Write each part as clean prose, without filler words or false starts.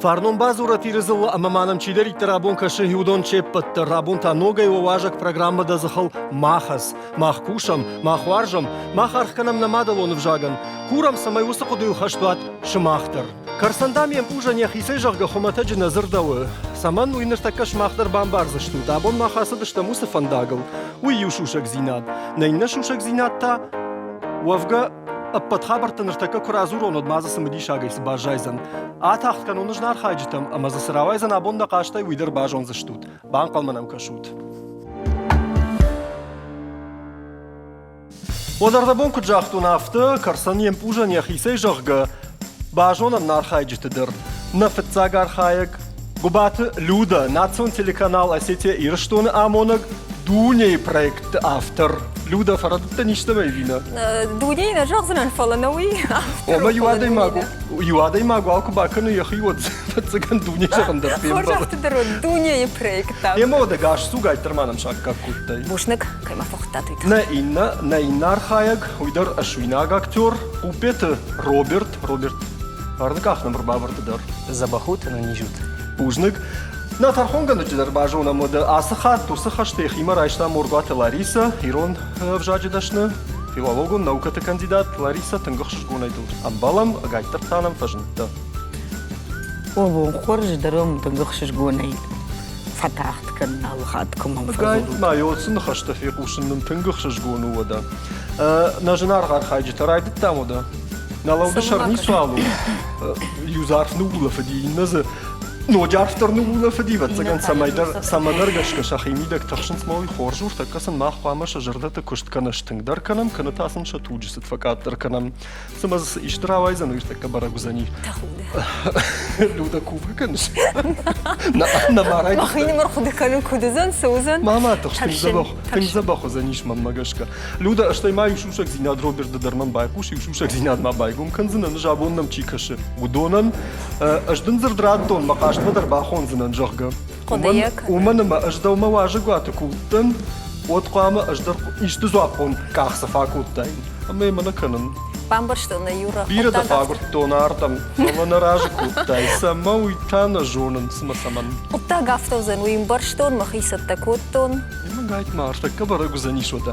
Фарнон бадзурӕт Иры дзыллӕ ӕмӕ ма нӕм чидӕриддӕр абон кӕсы, уыдон се ппӕт дӕр. Абон та ногӕй уӕ уазӕг программӕ Дӕ дзыхыл ма хӕц. Мах кусӕм, мах уарзӕм, мах аргъ кӕнӕм нӕ мадӕлон ӕвзагӕн. Курӕм, цӕмӕй уыцы хъуыдыйыл хӕст уат сымах дӕр. Кӕрцӕндам йе мпъузӕн йӕхицӕй зӕгъгӕ хуымӕтӕджы нӕ дзырдӕуы. Цӕмӕн, уый ныртӕккӕ сымах дӕр бамбардзыстут. Абон мах ацыдыстӕм уыцы фӕндагыл. Уый иу сусӕгдзинад. Нӕ иннӕ сусӕгдзинад та, уӕвгӕ, ӕппӕт хабӕрттӕ ныртӕккӕ куы радзурон, уӕд ма дзы цымыдисагӕй цы баззайдзӕн. Атагъд кӕнон ӕзнархайджытӕм ӕмӕ дзы цы рауайдзӕн абон нӕ хъазтӕй, уый дӕр базондзыстут. Банхъӕлмӕ нӕм кӕсут. Уӕд ӕрдӕбон куыд загътон, афтӕ Кӕрцӕн йе мпъузӕн йӕхицӕй, зӕгъгӕ, базонӕм нӕ архайджыты дӕр. Нӕ фыццаг архайӕг Гуыбаты Люда, национ телеканал Осетия-Ирыстоны амонӕг, дунейы проектты автор. Люда, фӕрӕдыдтӕн истӕмӕй ӕви нӕ? Дунейы нӕ зӕгъдзынӕн, фӕлӕ нӕ уый Омӕ иу адӕймаг иу адӕймаг уал куы бакӕны йӕхи, уӕд ӕвӕццӕгӕн дуне зӕгъын дӕр фембӕлы. Хорз афтӕ дӕр уыд дунейы проект. Ема уӕдӕ гас сугайддӕр ма нӕм саккаг кодтай. Бузныг, кӕй мӕ фӕхуыдтат, уый тыххӕй. Нӕ иннӕ, нӕ иннӕ архайӕг, уый дӕр ӕсуинаг актер, Хъуппеты Роберт. Роберт, ӕрныкъах нӕм ӕрбавӕрды дӕр. Дзӕбӕх ут, ӕнӕниз ут. Бузныг. Нӕ тӕрхонгӕнӕджы дӕр базонӕм, уӕдӕ ацы хатт уыцы хӕсты йӕхимӕ райста Моргуаты Ларисӕ, ирон ӕвзаджы дӕсны, филологон наукӕты кандидат Ларисӕ тынг ӕхсызгонӕй дыл ӕмбӕлӕм, ӕгайтдӕр та нӕм фӕзындтӕ. О, бон хорз дӕр ӕм тынг ӕхсызгонӕй фӕтагъд кӕнын алы хатт, куы мӕм фӕдзурут. Ма цы ныхӕстӕ фехъусын нын тынг ӕхсызгон у уӕдӕ. Нӕ зынаргъ архайджытӕ райдыдтам уӕдӕ. Нӕ лӕуды сӕр ницуал у. Иу дзы арф ныуулӕфыди, иннӕ дзы ноджы арфдӕр ныуулӕфыди, ӕвӕццӕгӕн, цӕмӕйдӕр, цӕмӕдӕр гӕсгӕ сӕхимидӕг тыхсынц ма уый хорз у, тӕккӕ сын мах хъуамӕ сӕ зӕрдӕты куыст кӕнӕ стынгдӕр кӕнӕм, кӕнӕ та сын сӕ туджы цыд фӕкъаддӕр кӕнӕм. Цымӕ дзы исты рауайдзӕн, уый тӕккӕ бӕрӕг уыдзӕни. Тӕхуды. Люда, кувгӕ кӕныс? Нӕ ма райдыдта. Мӕхинымӕр хъуыды кӕнын, куыд уыдзӕн, цы уыдзӕн? Ма ма тыхс, тынг дзӕбӕх, тынг дзӕбӕх уыдзӕнис мӕнмӕ гӕсгӕ. Люда, стӕй ма иу сусӕгдзинад Роберты дӕр мӕн байхъус, иу сусӕгдзинад ма байгом кӕндзынӕн, ӕз абон нӕм чи кӕсы, уыдонӕн. Ӕз дын дзырд радтон, мӕ хъазтмӕ дӕр бахондзынӕн, зӕгъгӕ. Уымӕн ӕмӕ ӕз дӕумӕ уазӕгуаты куы уыдтӕн, уӕд хъуамӕ ӕз дӕр исты дзуаппон къахдзӕф акодтаин. Ӕмӕ йӕ мӕнӕ кӕнын. Бамбӕрстон ӕй, Юра. Бирӕ дӕ фӕагуырдтон ардӕм, фӕлӕ нӕ разы кодтай. Цӕмӕ уый та нӕ зонын, цымӕ цӕмӕн. Хъуыддаг афтӕ уыдзӕн, уый ӕмбӕрстон, мӕхи цӕттӕ кодтон. Ӕмӕ ма ӕртӕккӕ бӕрӕг уыдзӕнис уӕдӕ.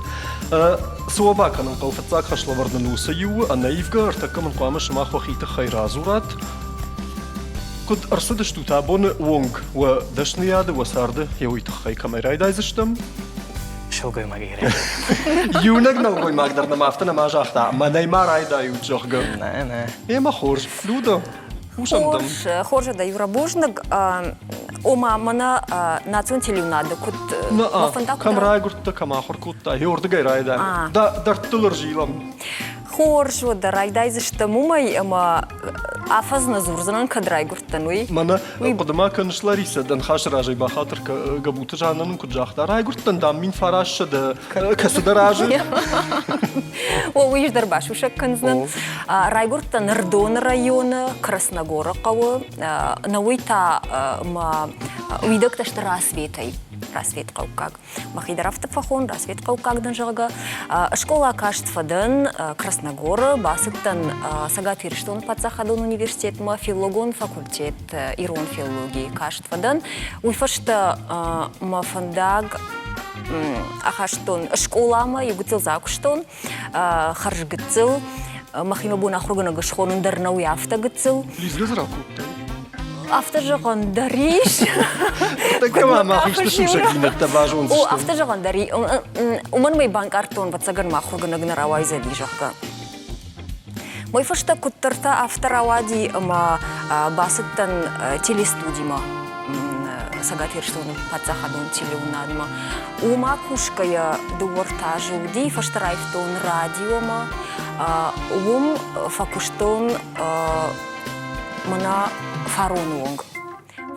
Цы уӕ бакӕнын хъӕуы, фыццаг хӕслӕвӕрд нын уыцы иу у, ӕнӕивгӕ, ӕртӕккӕ мын хъуамӕ сымах уӕхи тыххӕй радзурат. Куыд ӕрцыдыстут абоны онг уӕ дӕсныйады, уӕ царды, йӕ уый тыххӕй кӕмӕй райдайдзыстӕм? Сылгоймагӕй Иунӕг нӕлгоймаг дӕр нӕм афтӕ нӕма загъта, мӕнӕй ма райдайут, зӕгъгӕ. Нӕ, нӕ. Ӕмӕ хорз, Люда, хъусӕм дӕм. Хорз, хорз дӕ, Юра, бузныг. Ома, мӕнӕ национ телеуынады куыд фӕндаг кӕм райгуырдтӕ, кӕм ахуыр кодта, уырдыгӕй райдайӕм. Дӕрдтыл ӕрзилӕм. Хорз, уӕдӕ райдайдзыстӕм уымӕй, ӕмӕ афӕдз нӕ дзурдзынӕн, кӕд райгуырдтӕн, уый. Мӕнӕ хъуыды ма кӕныс, Ларисӕ, дӕ ныхасы разӕй бахатыр Габуты Жанна нын куыд загъта, райгуырдтӕн, дам, 1900 кӕцыдӕр азы. О, уый ӕз дӕр басусӕг кӕндзынӕн. Райгуырдтӕн Ӕрыдоны районы, Красногоры хъӕуы. Нӕуый та мӕ уидӕгтӕ сты Рассветӕй, Рассвет хъӕуккаг. Мӕхи дӕр афтӕ фӕхон, Рассвет хъӕуккаг дӕн, зӕгъгӕ. Скъола каст фӕдӕн Красногоры, бацыдтӕн Цӕгат Ирыстоны паддзахадон университетмӕ, филологон факультет ирон филологийы каст фӕдӕн. Уый фӕстӕ мӕ фӕндаг ахастон скъоламӕ, иу гыццыл дзы акуыстон, хӕрзгыццыл. Мӕхимӕ бон ахуыргӕнӕг схонын дӕр нӕу афтӕ гыццыл. Лизгӕ дзы ракодтай? Афтӕ зӕгъӕн дӕр ис. Тӕккӕ ма мах исты сусӕгдзинӕдтӕ базондзыстӕм. О, афтӕ зӕгъӕн дӕр и. Уымӕн мӕ банкъардтон, ӕвӕццӕгӕн мӕ ахуыргӕнӕг нӕ рауайдзӕни, зӕгъгӕ. Уый фӕстӕ куыддӕртӕ афтӕ рауади ӕмӕ бацыдтӕн телестудимӕ Цӕгат Ирыстоны паддзахадон телеуынадмӕ. Уымӕ кусгӕйӕ дыууӕ-ӕртӕ азы уыди, фӕстӕ раивтон радиомӕ. Уым фӕкуыстон мӕнӕ фароны онг.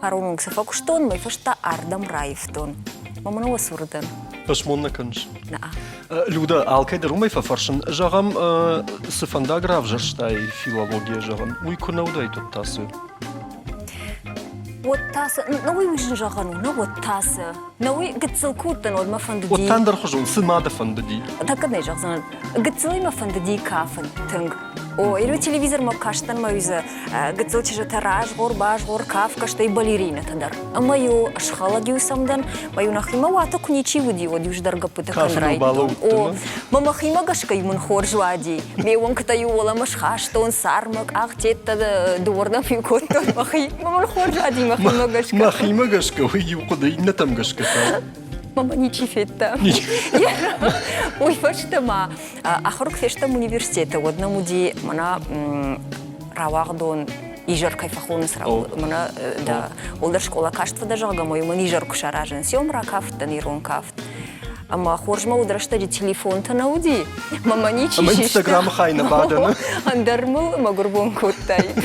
Фароны онг цы фӕкуыстон, уый фӕстӕ ардӕм раивтон. Мӕ мын уӕ цуры дӕн. Фӕсмон нӕ кӕныс? Нӕ. Люда, алкӕй дӕр уымӕй фӕфӕрсын. Зӕгъӕм, цы фӕндаг равзӕрстай филологийӕ, зӕгъӕм, уый куы нӕ уыдаид, уӕд та цы? Уӕд та цы? Нӕ уый зын зӕгъӕн у, нӕ уӕд та цы? Нӕ уый гыццыл куы уыдтӕн, уӕд мӕ фӕндыди. Уӕд та ӕндӕрхуызон, цы ма дӕ фӕндыди? Тӕккӕ нӕ зӕгъдзынӕн. Гыццылӕй мӕ фӕндыди кафын тынг. О, иро телевизормӕ кастӕн ма дзы гыццыл чызджытӕ разгъор-базгъор кафгӕ, стӕй балеринӕтӕ дӕр. Ӕмӕ-иу схӕлӕг-иу сӕм дӕн, мӕ-иу нӕхимӕ уаты куы ничи уыди, уӕд-иу здӕр гӕппытӕ кӕнын райдыдтон. О, мӕ мӕхимӕ гӕсгӕ-иу мын хорз уади. Ме уӕнгтӕ-иу уӕлӕмӕ схастон, цармӕ, къахтеттӕ дыууӕрдӕм-иу кодтон мӕхи. Мӕ мын хорз уади мӕхимӕ гӕсгӕ. Мӕхимӕ гӕсгӕ уый иу хъуыды, иннӕтӕм гӕсгӕ та. Мама ничи федта. Уый фӕстӕ ма ахуыр куы фестӕм университеты, уӕд нӕм уыди мӕнӕ рауагъдон изӕр кӕй фӕхонынц, мӕнӕ дӕ уӕлдӕр скъола каст фӕдӕ, зӕгъгӕ, ӕмӕ уымӕн изӕр куы саразынц. Иом ракафтдӕн ирон кафт. Ӕмӕ хорз мӕ уыд рӕстӕджы телефонтӕ нӕ уыди, мӕ мӕ ничи Ӕмӕ Инстаграмы хай нӕ бадӕны. Ӕндӕр мыл мӕгуырбон кодтаид.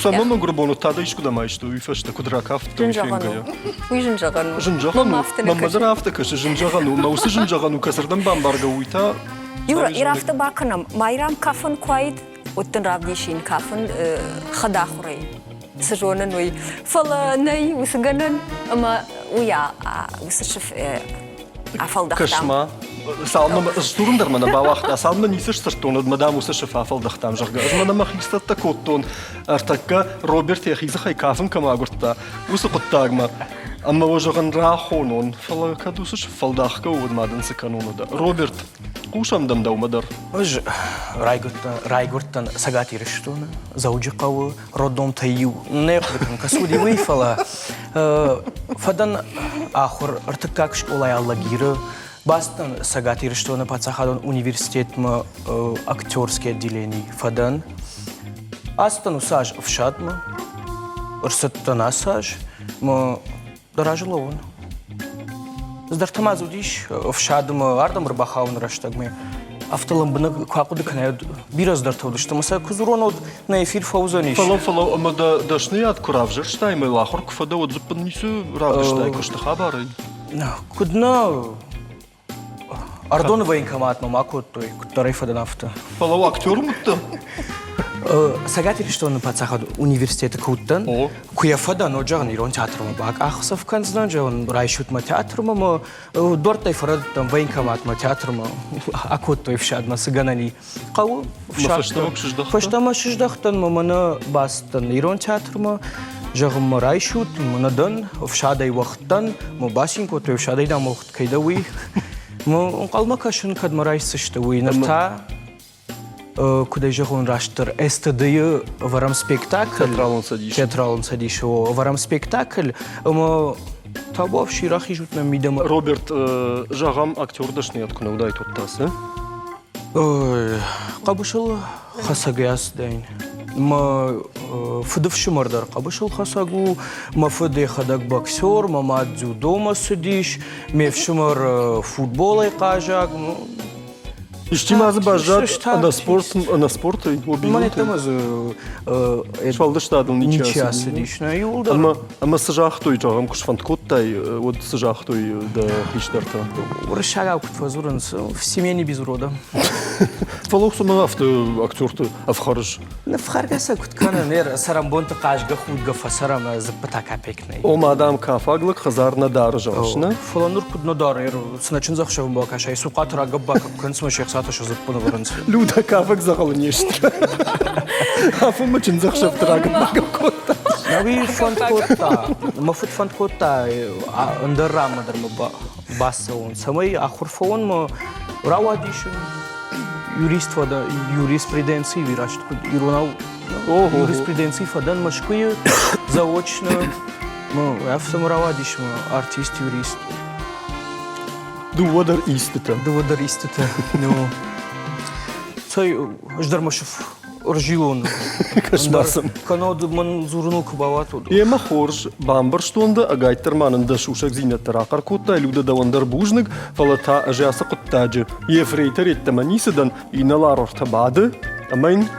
Сӕмӕ мӕгуырбон та дӕ искуыдӕм айстой, уый фӕстӕ куыд ракафтдӕ, уый фенгӕйӕ? Уый зын зӕгъӕн у. Зын зӕгъӕн у. Мӕнмӕ дӕр афтӕ кӕсы, зын зӕгъӕн у. Мӕ уыцы зын зӕгъӕн у, кӕцырдӕм бамбаргӕ, уый та Юра, ир афтӕ бакӕнӕм, Майрӕм кафын куы уаид, уӕд дын равдисин кафын хӕдахуырӕй. Цы зонын уый. Фӕлӕ нӕй уыцы гӕнӕн, ӕмӕ уый уыцы сыф афӕлдӕхтам. Кӕс-ма, цалынмӕ сдзурын дӕр мӕ нӕ бауагъта, цалынмӕ ницы сдзырдтон, уӕдмӕ дам уыцы сыф афӕлдӕхтам, зӕгъгӕ. Ӕз мӕнӕ мӕхи сцӕттӕ кодтон, ӕртӕккӕ Роберт йӕхи дзыхӕй кафын кӕм агуырдта, уыцы хъуыддагмӕ. Ӕмӕ уӕ зӕгъын рахонон, фӕлӕ кӕд уыцы сыф фӕлдахгӕ у, уӕд ма дын цы кӕнон уӕдӕ? Роберт, хъусӕм дӕм дӕумӕ дӕр. Ӕз райгуырдтӕн Цӕгат Ирыстоны, Дзӕуджыхъӕуы, роддомтӕй иу нӕ хъуыды кӕнын, кӕцы уыди, уый, фӕлӕ фӕдӕн ахуыр ӕртыккаг скъолайы Алагиры, бацыдтӕн Цӕгат Ирыстоны паддзахадон университетмӕ актерский отделени фӕдӕн. Ацыдтӕн уыцы аз ӕфсадмӕ, ӕрцыдтӕн ацы аз, мӕ дӕ разы лӕууын. Цыдӕртӕ ма дзы уыдис ӕфсадмӕ, ардӕм ӕрбахауыны рӕстӕгмӕ. Афтӕ лӕмбынӕг куы ахъуыды кӕнай, уӕд бирӕ цыдӕртӕ уыдысты. Ӕмӕ сӕ куы дзурон, уӕд нӕ эфир фӕуыдзӕнис. Фӕлӕ, фӕлӕ ӕмӕ дӕ дӕсныйад куы равзӕрстай ӕмӕ йыл ахуыр куы фӕдӕ, уӕд дзы ницы равдыстай куысты хабарӕй? Куыд нӕ, Ӕрдоны военкоматмӕ ма кодтой, куыддӕр ӕй фӕдӕн, афтӕ. Фӕлӕ актер уыдтӕ? Цӕгат Ирыстоны паддзахадон университеты куы уыдтӕн, куы йӕ фӕдӕн, уӕд зӕгъын, ирон театрмӕ бакъахдзӕф кӕндзынӕн, зӕгъын, райсут мӕ театрмӕ, мӕ дуӕрттӕй фӕрӕдыдтӕн военкоматмӕ, театрмӕ акодтой ӕфсадмӕ, цы гӕнӕн и. Хъӕуы фӕстӕмӕ куы сыздӕхтӕн? Фӕстӕмӕ сыздӕхтӕн, мӕ мӕнӕ бацыдтӕн ирон театрмӕ, зӕгъын мӕ райсут, мӕнӕ дӕн, ӕфсадӕй уӕгъд дӕн, мӕ бацин кодтой, ӕфсадӕй дам уӕгъд кӕй дӕ, уый. Мӕ ӕнхъӕлмӕ кӕсын, кӕд мӕ райсдзысты, уый. Ныр та, куыд ӕй зӕгъон растдӕр, СТД-йы ӕвӕрӕм спектакль. Театралон цӕдис. Театралон цӕдисы ӕвӕрӕм спектакль, ӕмӕ табуафси рахизут нӕм мидӕмӕ. Роберт, зӕгъӕм, актер дӕсныйад куы нӕ уыдаид, уӕд та цы? Хъӕбысыл хӕцӕг ацыдаин. Мӕ фыдыфсымӕр дӕр хъӕбысыл хӕцӕг у, мӕ фыд йӕхӕдӕг боксер, мӕ мад дзюдомӕ цыдис, ме фсымӕр футболӕй хъазаг. Исчи ма дзы баззад ӕнӕ спортӕй? Мӕнӕ дзы сфӕлдыстадыл ничи ацыдис. Иууылдӕр. Ӕмӕ цы загътой, зӕгъӕм, куы сфӕнд кодтай, уӕд цы загътой дӕ хистӕртӕ? Уырыссагау куыд фӕдзурынц, в семье не без урода. Фӕлӕ цӕмӕн афтӕ актерты ӕфхӕрыс? Ӕфхӕргӕ сӕ куыд кӕнын, цӕрӕнбонты хъазгӕ-худгӕ фӕцӕрӕм, дзыппытӕ капек нӕй. Ома, дам, кафаг лӕг хӕдзар нӕ дары, зӕгъыс, нӕ? Фӕлӕ ныр куыд нӕ дары, цы нӕ чындзӕхсӕвы бакӕсай, цухъаты рагӕпп-багӕпп кӕнынц ӕмӕ се хцатӕ сӕ дзыппы нывӕрынц. Люда кафӕг дзӕгъӕлы не сты. Афонмӕ чындзӕхсӕвты рагӕпп-багӕпп кодта. Уый фӕнд кодта, мӕ фыд фӕнд кодта ӕндӕр ранмӕ дӕр мӕ бацӕуон, цӕмӕй ахуыр фӕуон мӕ рауадис юрист фӕдӕ, юриспруденцийы раст куыд иронау юриспруденцийы фӕдӕн Мӕскуыйы заочно, афтӕ рауадис мӕ артист-юрист. Дыууӕ дӕр истытӕ. Дыууӕ дӕр истытӕ. Ну, цӕй, ӕз дӕр мӕ сыф ӕрзилон. Кӕс-ма сӕм. Кӕннод мӕн дзурыныл куы бауат, уӕд. Емӕ хорз, бамбӕрстон дӕ, ӕгайтдӕр ма нын дӕ сусӕгдзинӕдтӕ рахъӕр кодтай, Людӕ дӕуӕн дӕр бузныг, фӕлӕ та ӕз ацы хъуыддаджы ефрейтор йеддӕмӕ ницы дӕн, инӕлар ӕртӕ бады, ӕмӕ йын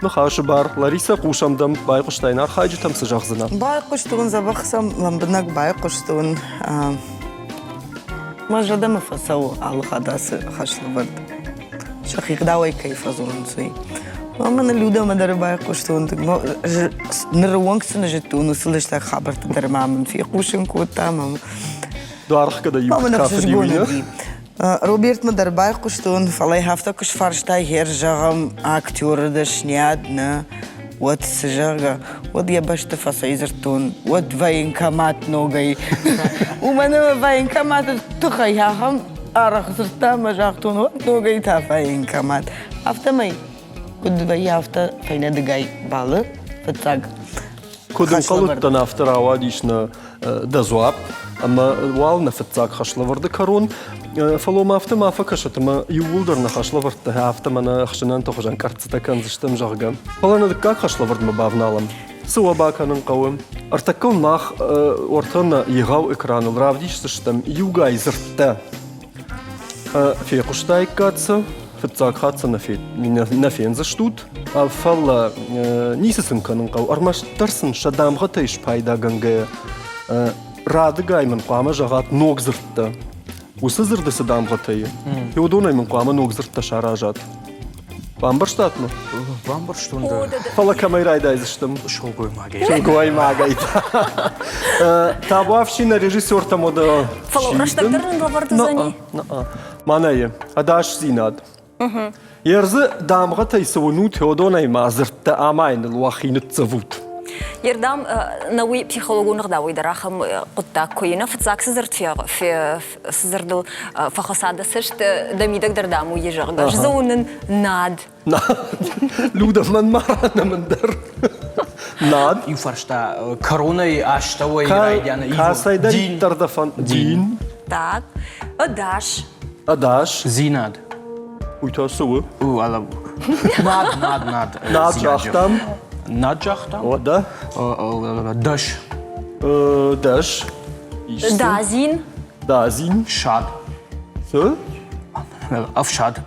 ныхасы бар. Ларисӕ, хъусӕм дӕм, байхъуыстай нӕ архайджытӕм, цы зӕгъдзынӕ? Байхъуыстон, дзӕбӕх сӕм лӕмбынӕг байхъуыстон. Мӕ зӕрдӕмӕ фӕцӕуы алы хатт ацы хӕслӕвӕрд. Сӕхи гъдауӕй кӕй фӕдзурынц, уый. Ӕмӕ ныр Людӕмӕ дӕр байхъуыстон. Ныры онг цы нӕ зыдтон, уыцы лыстӕг хабӕрттӕ дӕр ма мын фехъусын кодта. Дуархгӕдӕй иу кафыди, уый нӕ? Робертмӕ дӕр байхъуыстон, фӕлӕ афтӕ куы сфарстай, гъер зӕгъӕм, актеры дӕсниад нӕ, уӕд цы зӕгъгӕ, уӕд йӕ бӕсты фӕцӕйдзырдтон, уӕд военкомат ногӕй. Уымӕн ӕмӕ военкоматы тыххӕй ахӕм арӕх дзырдта ӕмӕ загътон, уӕд ногӕй та военкомат. Афтӕмӕй, куыд вӕййы, афтӕ фӕйнӕдыгӕй балы фыццаг. Куыд ӕнхъӕл уыдтӕн, афтӕ рауадис нӕ дӕ дзуапп ӕмӕ уал нӕ фыццаг хӕслӕвӕрды кӕрон. Фӕлӕ ма афтӕ ма фӕкӕсӕт ӕмӕ иууылдӕр нӕ хӕслӕвӕрдтӕ афтӕ мӕнӕ ӕхсынӕнты хуызӕн къӕрццытӕ кӕндзыстӕм, зӕгъгӕ. Фӕлӕ нӕ дыккаг хӕслӕвӕрдмӕ бавналӕм. Цы уӕ бакӕнын хъӕуы? Ӕртӕккӕ мах уӕртӕ нӕ егъау экраныл равдисдзыстӕм иугай дзырдтӕ. Фехъуыстаиккат сӕ, фыццаг хатт сӕ нӕ фендзыстут, фӕлӕ ницы сын кӕнын хъӕуы, ӕрмӕстдӕр сын сӕ дамгъӕтӕй спайдагӕнгӕйӕ радыгай мын хъуамӕ зӕгъат ног дзырдтӕ. Уыцы дзырды цы дамгъӕтӕ и, уыдонӕй мын хъуамӕ ног дзырдтӕ саразат. Бамбӕрстат мӕ? Бамбӕрстон дӕ. Фӕлӕ кӕмӕй райдайдзыстӕм? Сылгоймагӕй. Сылгоймагӕй. Табуафси нӕ режиссертӕм уӕдӕ. Фӕлӕ рӕстӕг дӕр нын лӕвӕрд уыдзӕни? Мӕнӕ ӕдасдзинад. Ердзы дамгъӕтӕй цы уынут, уыдонӕй ма дзырдтӕ амайыныл уӕхи ныццӕвут. Ердам нӕ уый психологон ӕгъдауӕй дӕр ахӕм хъуыддаг куы и, нӕ фыццаг цы дзырд цы дзырдыл фӕхӕца дӕ цӕст, дӕ мидӕг дӕр дам уый, зӕгъгӕ. Ӕз дзы уынын над. Люда, мӕн ма ранӕмын дӕр. Над. Иу фарста кӕронӕй астӕуӕй райдианы Кӕцӕйдӕриддӕр дӕ фӕнд. Дин. Так. Ӕдас. Ӕдас. Дзинад. Уый та цы у? Над, над, над. Над загътам. Над загътам? Уӕдӕ? Дӕс. Дӕс. Дазин. Дазин. Сад. Цы? Ӕфсад.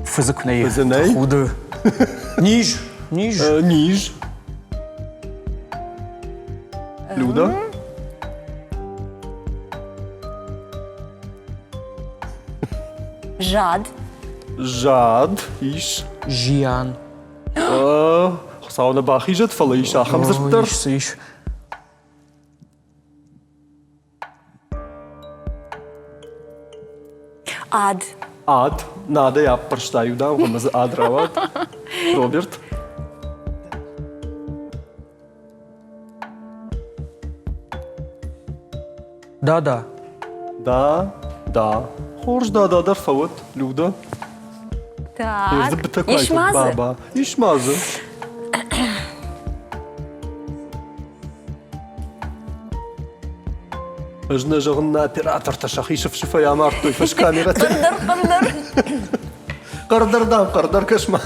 Фызы куы нӕй. Фызы нӕй. Худы. Низ. Низ. Низ. Люда? Жад. Жад ис. Зиан. Хуыцау нӕ бахизӕд, фӕлӕ ис ахӕм дзырд дӕр. Ис, ис. Ад. Ад. Надӕй аппӕрста иу дам, ӕмӕ дзы ад рауад. Роберт? Дада. Да, да. Хорз дада дӕр фӕуӕд, Люда. Так. Ис ма дзы? Баба. Ис ма дзы. Ӕз нӕ зӕгъын, нӕ оператортӕ сӕхи сыф-сыфӕй амардтой фӕскамерӕты. Хъӕрдӕр, хъӕрдӕр. Хъӕрдӕр, дам, хъӕрдӕр кӕс-ма.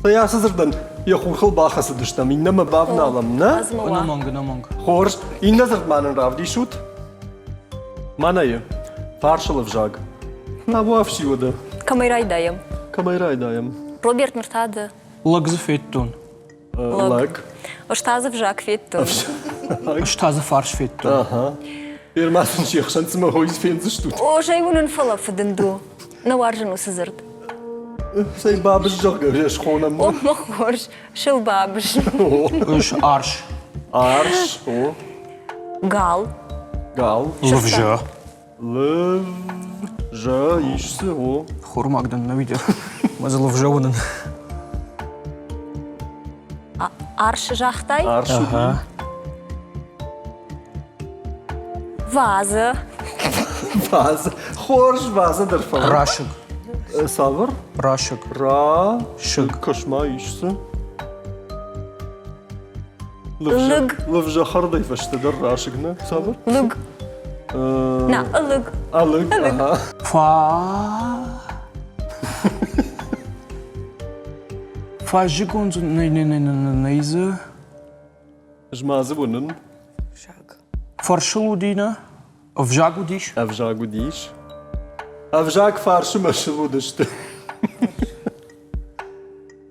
Цӕй ацы дзырдӕн йӕ хурхыл бахӕцыдыстӕм, иннӕмӕ бавналӕм, нӕ? Ӕнӕмӕнг, ӕнӕмӕнг. Хорз. Иннӕ дзырд ма нын равдисут. Мӕнӕйы. Фарсыл ӕвзаг. Табуафси уӕдӕ. Кӕмӕй райдайӕм? Кӕмӕй райдайӕм? Роберт, ныр та ды. Лӕг дзы федтон. Лӕг. Ӕз та дзы взаг федтон. Ӕз та дзы фарс федтон. Ага. Ма сын се хсӕн цыма хойыз фендзыстут. О, зӕй уынын, фӕлӕ фыдынд у. Нӕ уарзын уыцы дзырд. Цӕй бабыз, зӕгъгӕ, схонӕм. О, мӕ хорз, сылбабыз. Ыс арс. Арс, о. Гал. Гал. Лывзӕ. Лывзӕ, ис дзы, о. Хормаг дын нӕ уидӕ. Мӕ дзы лывзӕ уынын. Арс загътай? Арс уыди. Ваза. Ваза. Хорз ваза дӕр фӕлӕ. Расыг. Цавӕр? Расыг. Расыг. Кӕс-ма, ис дзы. Лыг. Лывзӕ хӕрдӕй фӕстӕдӕр расыг нӕ? Цавӕр? Лыг. На, ылыг. Ӕлыг, ага. Фа. Фӕззыгон дзы нӕй, нӕй, нӕй, нӕй, нӕй дзы. Ӕз ма дзы уынын. Ӕвзаг. Фарсыл уыди, нӕ? Ӕвзаг уыдис? Ӕвзаг уыдис. Ӕвзаг фарсы мӕсыл уыдысты.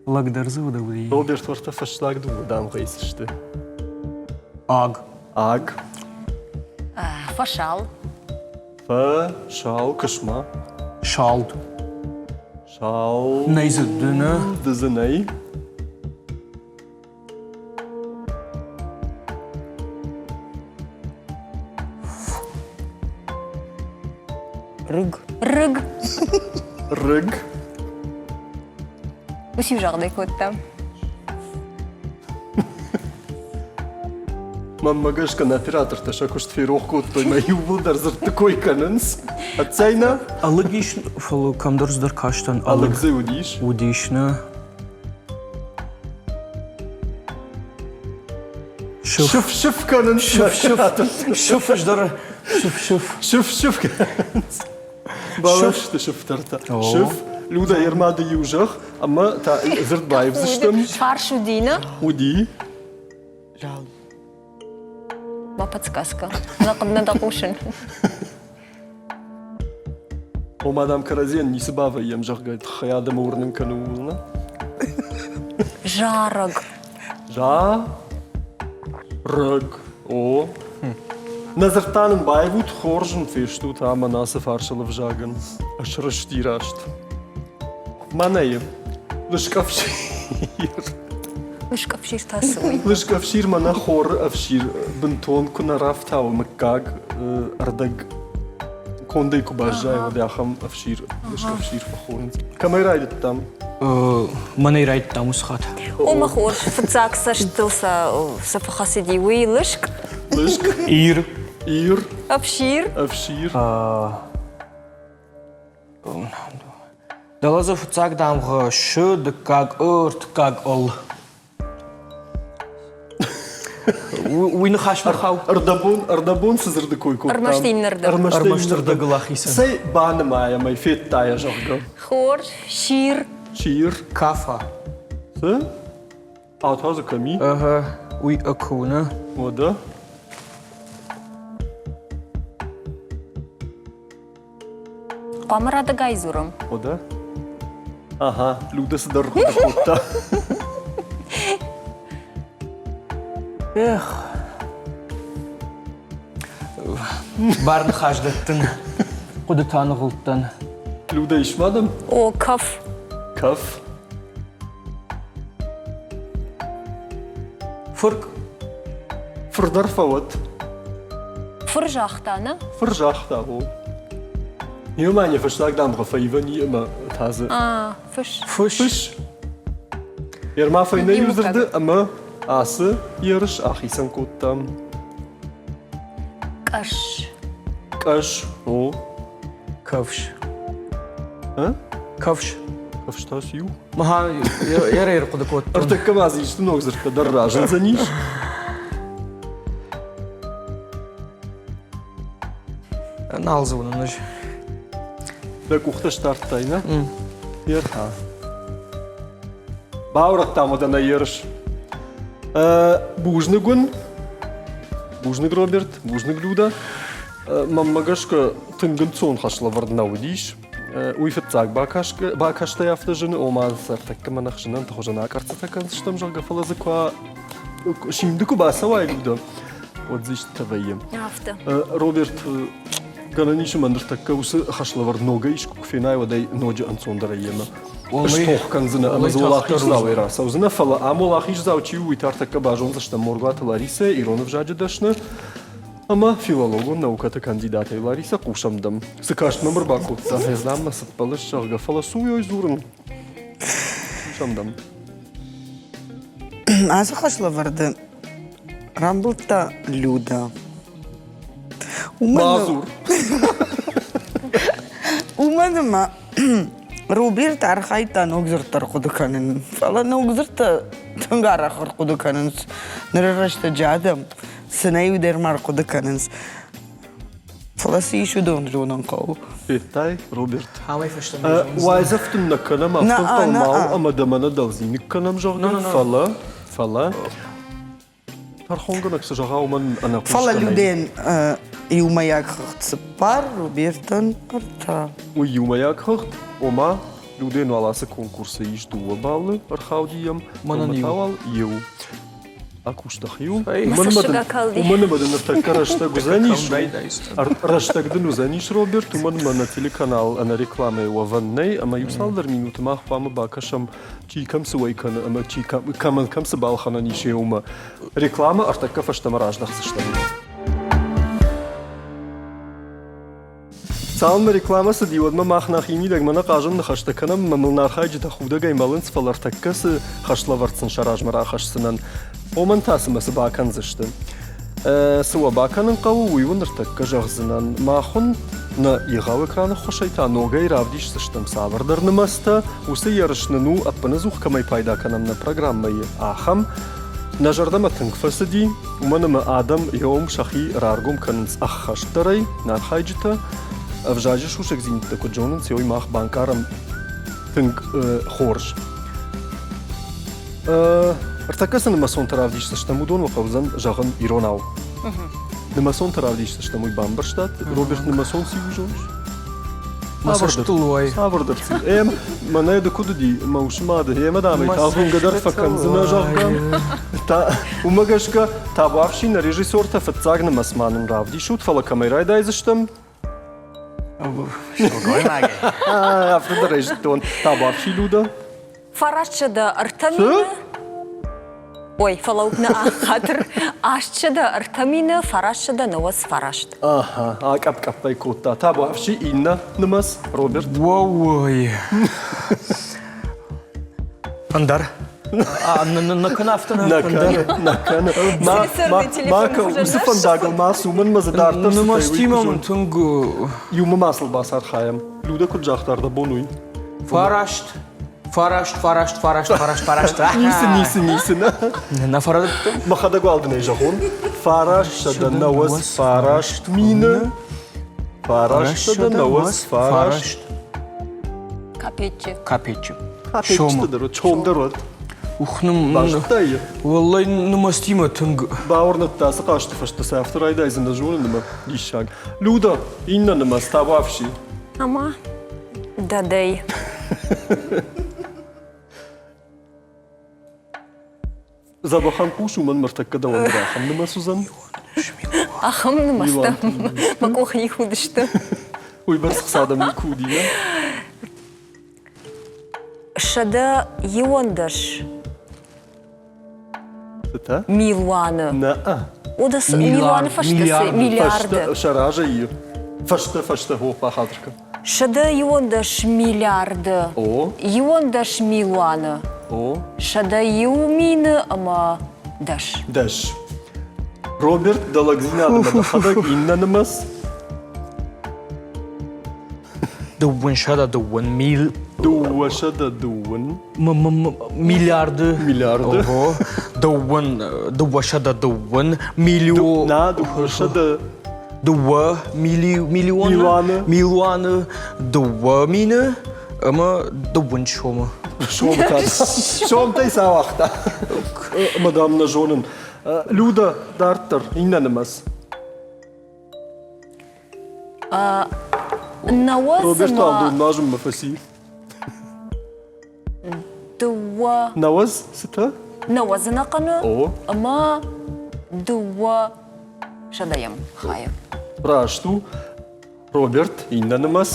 Лӕг дӕр дзы уыди. Роберт уӕртӕ фӕстаг дыууӕ дамгъӕйы сты. Аг. Аг. Фӕсал. Фӕсал, кӕс-ма. Салд. Сал. Нӕй дзы ды нӕ? Ды дзы нӕй. Рыг. Рыг. Рыг. Уыцы загъдӕй кодта. Мӕнмӕ гӕсгӕ нӕ оператортӕ сӕ куыст ферох кодтой, мӕ иууылдӕр дзырдты кой кӕнынц. Ӕццӕй нӕ? Ӕлыг ис, фӕлӕ кӕмдӕр цыдӕр кастӕн. Ӕлыг дзы уыдис? Уыдис, нӕ. Сыф-сыф кӕнынц. Сыф-сыф. Сыф дӕр сыф-сыф. Сыф-сыф кӕнынц. Бӕлӕсты сыфтӕртӕ. Сыф, Люда Ермады иу зӕгъ, ӕмӕ та дзырд баивдзыстӕм. Фарс уыди, нӕ? Уыди. Жал. Ма подсказка. Нӕ дӕ хъусын. Ома, дам, кӕрӕдзийӕн ницы бавӕййӕм, зӕгъгӕ, тыххӕй адӕмы уырнын кӕны ууыл, нӕ? Зарӕг. За. Рыг. О. Нӕ дзырдта нын баивут, хорз ын фестут ӕмӕ ацы фарсыл ӕвзагӕн. Срысти раст. Мӕнӕйы. Лыскъӕфсир. Лыскъӕфсир та цы уый? Лыскъӕфсир мӕнӕ хоры ӕфсир бынтон куы нӕ рафтауы мыггаг ӕрдӕг кондӕй куы баззайы, уӕд ахӕм ӕфсир, лыскъӕфсир фӕхонынц. Кӕмӕй райдыдтам? Мӕнӕй райдыдтам уыцы хатт. О, мӕ хорз, фыццаг цӕстыл цы фӕхӕцыди, уый лыск. Лыск. Ир. Ир. Ӕфсир. Ӕфсир. Дӕлӕ дзы фыццаг дамгъӕ шы, дыккаг ы, ӕртыккаг ыл. Уый ныхас нырхау. Ӕрдӕбон, ӕрдӕбон цы дзырды кой кодтам? Ӕрмӕст иннӕрдӕм. Ӕрмӕст ӕрдӕгыл ахицӕн. Цӕй банымайӕм ӕй, федтайӕ, зӕгъгӕ. Хорз, сир. Сир. Кафа. Цы? А та дзы кӕм и? Ага, уый ӕкуы нӕ. Уӕдӕ? Хъуамӕ радыгай дзурӕм. Ода? Ага, Люда цыдӕр хъуыды кодта. Эх. Бар ныхас дӕттын. Хъуыдытӕ ныгъуылдтӕн. Люда, ис ма дӕм? О, кӕф. Кӕф? Фырк. Фырдӕр фӕуӕд. Фыр загъта, нӕ? Фыр загъта, о. Иумӕ не фӕстаг дамгъӕ фӕивӕн и ӕмӕ та дзы. А, фыс. Фыс. Фыс. Ерма фӕйнӕ иу дзырды ӕмӕ ацы ерыс ахицӕн кодтам. Къӕс. Къӕс, о. Кӕфс. А? Кӕфс. Кӕфс та циу? Мӕ йӕ ӕрхъуыды кодтон. Ӕртӕккӕ ма дзы исты ног дзырдтӕ дӕр разындзӕнис. Нал зонын ӕз. Дӕ къухтӕ стардтай, нӕ? Ерха. Баурӕдтам уӕдӕ нӕ ерыс. Бузныг уын. Бузныг, Роберт. Бузныг, Люда. Мӕнмӕ гӕсгӕ, тынг ӕнцон хӕслӕвӕрд нӕ уыдис. Уый фыццаг бакастӕй афтӕ зыны, ома ӕртӕккӕ мӕ ӕхсынӕнты хуызӕн акъӕрццытӕ кӕндзыстӕм, зӕгъгӕ, фӕлӕ дзы куы симды куы бацӕуай, Люда, уӕд дзы истытӕ вӕййы. Афтӕ. Роберт, гӕнӕн ис ӕмӕ ныртӕккӕ уыцы хӕслӕвӕрд ногӕй искуы куы фенай, уӕд ӕй ноджы ӕнцондӕрӕй йемӕ стох кӕндзынӕ ӕмӕ дзы уӕлахиздзауӕй рацӕудзынӕ, фӕлӕ ам уӕлахиздзау чи у, уый та ӕртӕккӕ базондзыстӕм Моргуаты Ларисӕ, ирон ӕвзаджы дӕсны ӕмӕ филологон наукӕты кандидатӕй. Ларисӕ, хъусӕм дӕм. Цы каст мӕм ӕрбакодта, ӕз дам мӕ цыппӕлыс, зӕгъгӕ, фӕлӕ цу дзурын. Хъусӕм дӕм. Ацы хӕслӕвӕрды рамбылдта Люда. Мазур. Уымӕн ӕмӕ Роберт архайдта ног дзырдтӕ ӕрхъуыды кӕнын, фӕлӕ ног дзырдтӕ тынг арӕх ӕрхъуыды кӕнынц. Ныры рӕстӕджы адӕм цы нӕ иу дӕр ма ӕрхъуыды кӕнынц. Фӕлӕ цы ис, уыдон зонын хъӕуы. Федтай, Роберт? Амӕй фӕстӕмӕ Уайдзӕф дын нӕ кӕнӕм, афтӕ хъӕлмау ӕмӕ дӕ мӕнӕ дӕлдзиныг кӕнӕм, зӕгъгӕ, фӕлӕ, фӕлӕ Тӕрхонгӕнӕг цы зӕгъа, уымӕн ӕнӕхъус Фӕлӕ Люден иумӕйаг хыгъд цыппар, Робертӕн ӕртӕ. Уый иумӕйаг хыгъд, ома Люден уал ацы конкурсы ис дыууӕ баллы, ӕрхауди йӕм, Мӕнӕн та уал иу. Акус дӕхиу. Уымӕн ӕмӕ дын ныртӕккӕ рӕстӕг уыдзӕнис. Рӕстӕг дын уыдзӕнис, Роберт, уымӕн ӕмӕ нӕ телеканал ӕнӕ рекламӕйы уӕвӕн нӕй, ӕмӕ иу цалдӕр минуты мах хъуамӕ бакӕсӕм чи кӕм цы уӕй кӕны ӕмӕ чи кӕмӕн кӕм цы балхӕнӕн ис, уымӕ. Рекламӕ ӕртӕккӕ фӕстӕмӕ раздӕхдзыстӕм. Цалынмӕ рекламӕ цыди, уӕдмӕ мах нӕхимидӕг мӕнӕ хъазӕн ныхӕстӕ кӕнӕм ӕмӕ мыл нӕ архайджытӕ худӕгӕй мӕлынц, фӕлӕ ӕртӕккӕ цы хӕслӕвӕрд сын сӕ размӕ рахӕсдзынӕн, уымӕн та цымӕ цы бакӕндзысты? Цы уӕ бакӕнын хъӕуы, уый уын ныртӕккӕ зӕгъдзынӕн. Мах уын нӕ егъау экраны ххуысӕй та ногӕй равдисдзыстӕм цавӕрдӕр нымӕцтӕ. Уыцы ерыс нын у, ӕппынӕдзух кӕмӕй пайда кӕнӕм нӕ программӕйы, ахӕм. Нӕ зӕрдӕмӕ тынг фӕцыди, уымӕн ӕмӕ адӕм йом сӕхи раргом кӕнынц ӕххӕстдӕрӕй, нӕ архайджытӕ ӕвзаджы сусӕгдзинӕдтӕ куыд зонынц, уый мах банкъарӕм тынг хорз. Ӕртӕккӕ цы нымӕцонтӕ равдисдзыстӕм, уыдон уӕ хъӕудзӕн зӕгъын иронау. Нымӕцонтӕ равдисдзыстӕм, уый бамбӕрстат? Роберт, нымӕцон цы у, зоныс? Мӕ цӕстыл уай. Цавӕрдӕр ци. Эм, мӕнӕ ды куыд уыди, мӕ усы мады, ӕмӕ дам ӕй талфынгӕ дӕр фӕкӕндзынӕ, зӕгъгӕ. Та, уымӕ гӕсгӕ табуафси нӕ режиссертӕ фыццаг нымӕцмӕ нын равдисут, фӕлӕ кӕмӕй райдайдзыстӕм? Сылгоймагӕй. Афтӕ дӕр ӕй зыдтон. Табуафси Люда. 903 мины. Ой, фӕлӕуу, нӕ хатыр. 803 мины 999. Аха, акъӕпп-къӕппӕй кодта. Табуафси иннӕ нымӕц, Роберт. Уӕууой. Ӕндӕр. Нӕ кӕны афтӕ нӕ кӕны. Нӕ кӕны. Ма уыцы фӕндагыл ма цу, мӕнмӕ дзы дарддӕр Нымӕцтимӕ мын тынг Иумӕ ма сыл бацархайӕм. Люда куыд загъта, ӕрдӕбон уый? Фараст. Фараст, фараст, фараст, фараст, фараст. Ницы, ницы, ницы, нӕ. Нӕ фӕрӕдыдтӕн. Мӕхӕдӕг уал дын ӕй зӕгъон. 999 мины. 999. Капеччы. Капеччы. Капеччы дӕр уыд, сом дӕр уыд. Ух, ным... Базыдтай йӕ? Уӕллӕй, нымӕцтимӕ тынг... Бауырныдта, ацы хъазты фӕстӕ сӕ афтӕ райдайдзӕн, зонын ӕмӕ диссаг. Люда, иннӕ нымӕц табуафси. Ӕмӕ дӕдӕй. Дзӕбӕхӕн хъус, уымӕн ныртӕккӕ дӕуӕн дӕр ахӕм нымӕц уыдзӕн. Ахӕм нымӕцтӕ мӕ къухы никуы уыдысты. Уыйбӕрц хца дӕм никуы уыди, нӕ? 111 Цытӕ? Милуаны. Нӕ. Уыд милуаны фӕстӕ цы? Миллиарды. Сӕ разӕй фӕстӕ фӕстӕ хо бахатыр кӕн. 111 миллиарды. О. 11 милуаны. О. 101 мины ӕмӕ дӕс. Дӕс. Роберт дӕ лӕгдзинады дӕхӕдӕг иннӕ нымӕц. 201 мил. 201. Миллиарды. Миллиарды. Ого. Дыууын, 201 миллион. На, дыууӕсӕдӕ. Дыууӕ миллионы. Милуаны. Милуаны. Дыууӕ мины ӕмӕ дыууын сомы. Сомтӕ. Сомтӕй сӕ ауагъта. Мадам, нӕ зонын. Люда, дарддӕр, иннӕ нымӕц. Науӕдз Роберт Алдон назыммӕ фӕци. Дыууӕ. Науӕдз цытӕ? Науӕдз ӕнӕхъӕны О. ӕмӕ дыууӕ сӕдӕйӕм хайы. Раст у. Роберт, иннӕ нымӕц.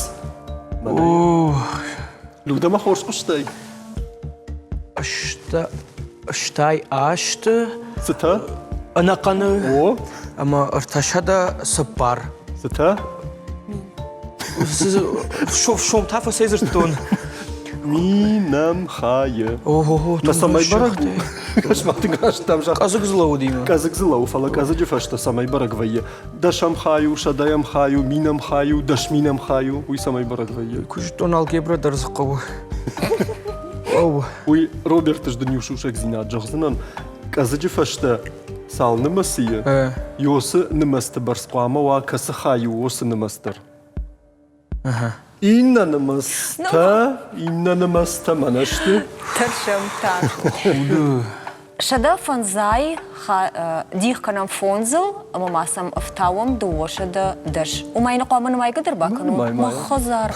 Людӕмӕ хорз хъуыстай? Стай азты. Цытӕ? Ӕнӕхъӕны. О. Ӕмӕ 304. Цытӕ? Сом та фӕцӕйдзырдтон. Минӕм хайы. Ого, Нӕ цӕмӕй бӕрӕг у? Кӕс-ма, тынг раст дӕм загъта. Къӕдзыг дзы лӕууыди. Къӕдзыг дзы лӕууы, фӕлӕ къӕдзыджы фӕстӕ цӕмӕй бӕрӕг вӕййы? Дӕсӕм хай у, сӕдӕйӕм хай у, минӕм хай у, дӕсминӕм хай у, уый цӕмӕй бӕрӕг вӕййы? Куы зыдтон, алгебра дӕр дзы хъӕуы. Уый Роберт ӕз дын иу сусӕгдзинад зӕгъдзынӕн. Къӕдзыджы фӕстӕ цал нымӕцы и, уыцы нымӕцты бӕрц хъуамӕ уа, кӕцы хай у, уыцы нымӕц дӕр. Иннӕ нымӕцтӕ, иннӕ нымӕцтӕ мӕнӕ сты. Тӕрсӕм так. 105 дих кӕнӕм фондзыл ӕмӕ ма сӕм ӕфтауӕм 210. Уымӕй нӕ хъуамӕ нымайгӕ дӕр бакӕнон? Мӕ хӕдзар.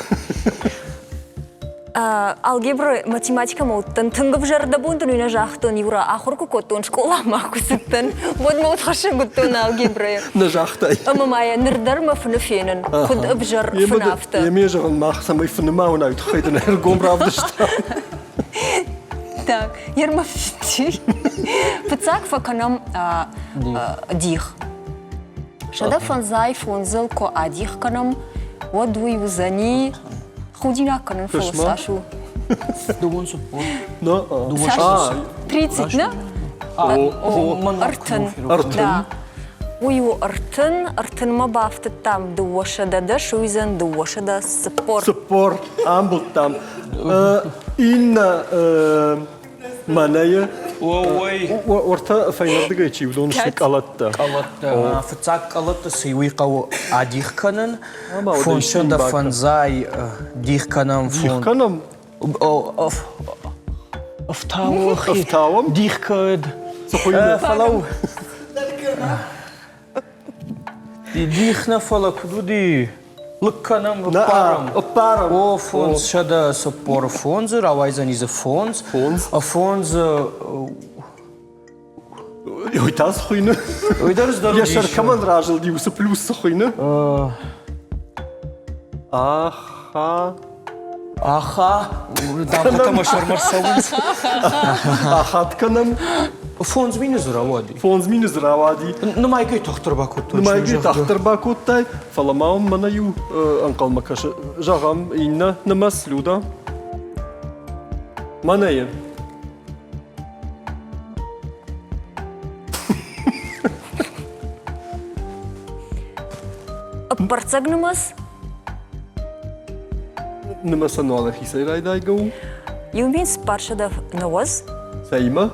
Алгебра, математикӕмӕ уыдтӕн тынг ӕвзӕр, дӕ бон дын уый нӕ загътон, Юра, ахуыр куы кодтон, скъоламӕ куы цыдтӕн, уӕд мӕ удхӕссӕг уыдтон алгебрӕйы. Нӕ загътай. Ӕмӕ ма йӕ ныр дӕр мӕ фыны фенын, куыд ӕвзӕр фын афтӕ. Еме зӕгъын, мах цӕмӕй фыны ма уынай, тыххӕй дын ӕргом равдыста. Так, Ермофти. Фыццаг фӕкӕнӕм дих. 105 фондзыл куы адих кӕнӕм. уӕд уый уыдзӕни худинаг кӕнын, фӕлӕ цас у? Дыууын цыппор. Цас? 30, нӕ? 30. 30. Уый у 30, ӕртынмӕ бафтыдтам 210, уый уыдзӕн 240. 40 амбылдтам. Иннӕ мӕнӕйы уӕртӕ фӕйнӕрдыгӕй чи уыдон сты къӕлӕттӕ. Къӕлӕттӕ. Фыццаг къӕлӕтты цы уый хъӕуы адих кӕнын. 505 дих кӕнӕм. Дих кӕнӕм? Ӕфтауӕм. Ӕфтауӕм? Дих кӕд. Цы хуыйны? Фӕлӕуу. Дих нӕ, фӕлӕ куыд уыди? Лыг кӕнӕм, ӕппарӕм. Ӕппарӕм. О, 545-ы рауайдзӕни дзы фондз. Фондз. Фондз Уый та цы хуыйны? Уый дӕр здӕр Йӕ сӕр кӕмӕн разылди, уыцы плюс цы хуыйны? Аха. Аха, дамгъӕтӕ мӕ сӕрмӕ рцӕуынц. Ахат кӕнӕм. 5000 дзы рауади. 5000 дзы рауади. Нымайгӕй тагъддӕр бакодтой. Нымайгӕй тагъддӕр бакодтай, фӕлӕ ма уым мӕнӕ иу ӕнхъӕлмӕ кӕсы. Зӕгъӕм, иннӕ нымӕц, Люда. Мӕнӕйы. Ӕппӕрцӕг нымӕц? Нымӕцӕн уӕлахицӕй райдайгӕ у? 1490. Цӕимӕ?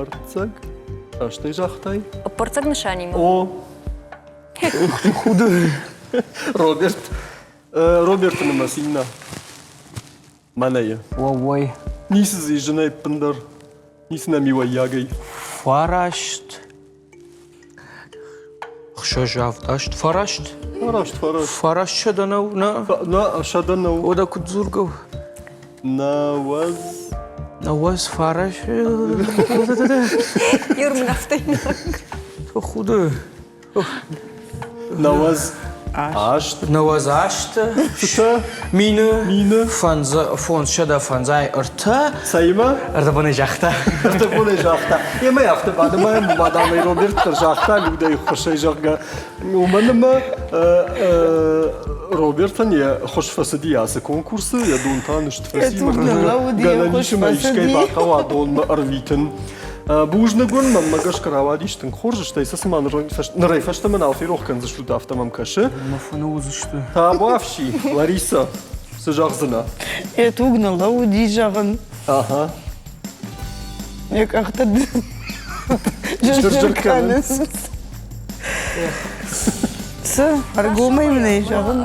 Ӕрцӕг? Растӕй загътай? Ӕппӕрцӕг нысанимӕ. О. Худы. Роберт. Роберты нымӕц иннӕ. Мӕнӕйы. Уӕууӕй. Ницы дзы ис зынӕй ӕппындӕр. Ницы нӕм и уӕййагӕй. Фараст. Хсӕз, авд, аст, фараст. Фараст, фараст. Фараст сӕдӕ нӕу, нӕ? Нӕ, сӕдӕ нӕу. Уӕдӕ куыд дзургӕ у? 90. 90, фараст. Ермын Худы. 98. 98-ты. Цытӕ? Мины. Мины. 553. Цӕимӕ? Ӕрдӕбонӕй загъта. Ӕрдӕбонӕй загъта. Емӕ афтӕ банымайӕм, мадамӕй Роберт дӕр загъта Людӕйы ххуысӕй, зӕгъгӕ. Уымӕн ӕмӕ Робертӕн йӕ хуыз фӕцыди ацы конкурсы, йӕ дон та нызт фӕци. Гӕнӕн ис ӕмӕ искӕй бахъӕуа донмӕ ӕрвитын. Бузныг уын, мӕнмӕ гӕсгӕ рауадис тынг хорз, стӕй сӕ цыма нырӕй фӕстӕмӕ нал ферох кӕндзыстут, афтӕ мӕм кӕсы. Мӕ фыны уыдзысты. Табуафси, Лариса, цы зӕгъдзынӕ? Йӕ туг ныллӕууыди, зӕгъын. Ага. Йӕ къӕхтӕ зыр-зыр кӕнынц. Цы? Ӕргомӕй мын ӕй зӕгъын.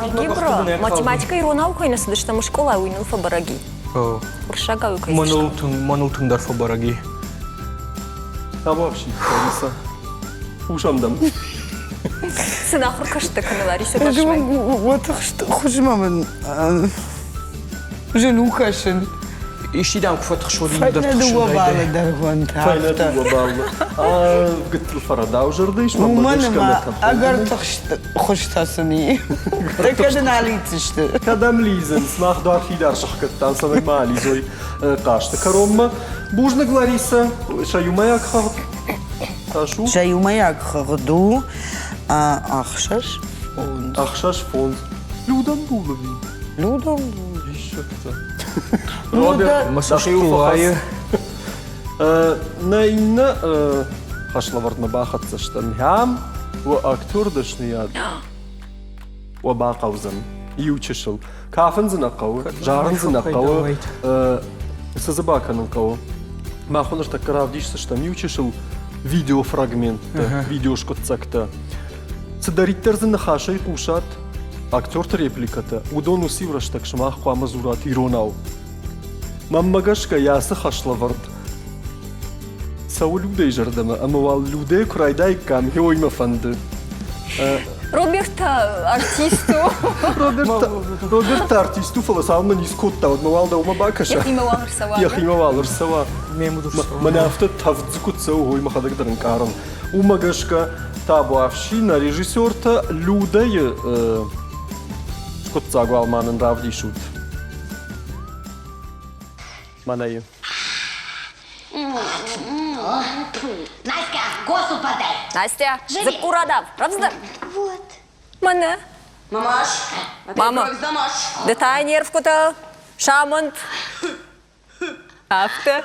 Алгебра, математикӕ иронау кӕй нӕ цыдыстӕм скъолайы, уый ныл фӕбӕрӕг и. Уырыссагау кӕй Мӕныл тынгдӕр фӕбӕрӕг и. Табуафси, Лариса. Хъусӕм дӕм. Цы нахуыр кӕсттӕ кӕны Лариса Башмай? Уӕтыхст хуызмӕ мын зын у кӕсын. Исчи дӕм куы фӕтыхсод, Фӕйнӕ дыууӕ баллы дӕргъуӕнтӕ. Фӕйнӕ дыууӕ баллы. Гыццыл фӕрӕдау зӕрдӕ ис, мӕ Уымӕн гӕсгӕ ӕмӕ нӕ тӕппуд. ӕгӕр тыхст хуызтӕ сын и. Кӕд ын алидздзысты. Кӕдӕм лидзынц? Мах дуар фидар сӕхгӕдтам, цӕмӕй ма алидзой хъазты кӕронмӕ. Бузныг, Лариса, сӕ иумӕйаг хыгъд цас у? Сӕ иумӕйаг хыгъд у 6-5. 6-5. Людӕн булыви. Людӕн Диссӕгтӕ. Роберт, дӕхиуыл фӕхӕц. Нӕ иннӕ хӕслӕвӕрдмӕ бахӕццӕ стӕм. Ам уӕ актер дӕсныйад уӕ бахъӕудзӕн иу чысыл. Кафын дзы нӕ хъӕуы, зарын дзы нӕ хъӕуы, цы дзы бакӕнын хъӕуы. Мах уын ныртӕккӕ равдисдзыстӕм иу чысыл видеофрагменттӕ, видеоскъуыддзӕгтӕ. Цыдӕриддӕр дзы ныхасӕй хъусат, актерты репликӕтӕ, уыдон уыциу рӕстӕг сымах хъуамӕ дзурат иронау. Мӕнмӕ гӕсгӕ йӕ ацы хӕслӕвӕрд цӕуы Людӕйы зӕрдӕмӕ ӕмӕ уал Людӕйы куы райдаиккам, гъе мӕ фӕнды. Роберт та артист у. Роберт та артист у, фӕлӕ цалынмӕ ницы кодта, уӕдмӕ уал дӕумӕ бакӕса. Йӕхимӕ уал ӕрцӕуа. Йӕхимӕ уал ӕрцӕуа. Мӕнӕ афтӕ тӕвд дзы куыд цӕуы, уый мӕхӕдӕг дӕр ӕнкъарын. Уымӕ гӕсгӕ табуафси нӕ режиссертӕ Людӕйы скъуыддзаг уал ма нын равдисут. Мӕнӕйы. Настя, косу подай. Настя, дзыкку радав, рӕвдздӕр. Вот. Мӕнӕ. Мамаш, Мама, ды та не рфгуытӕ самонт. Афтӕ.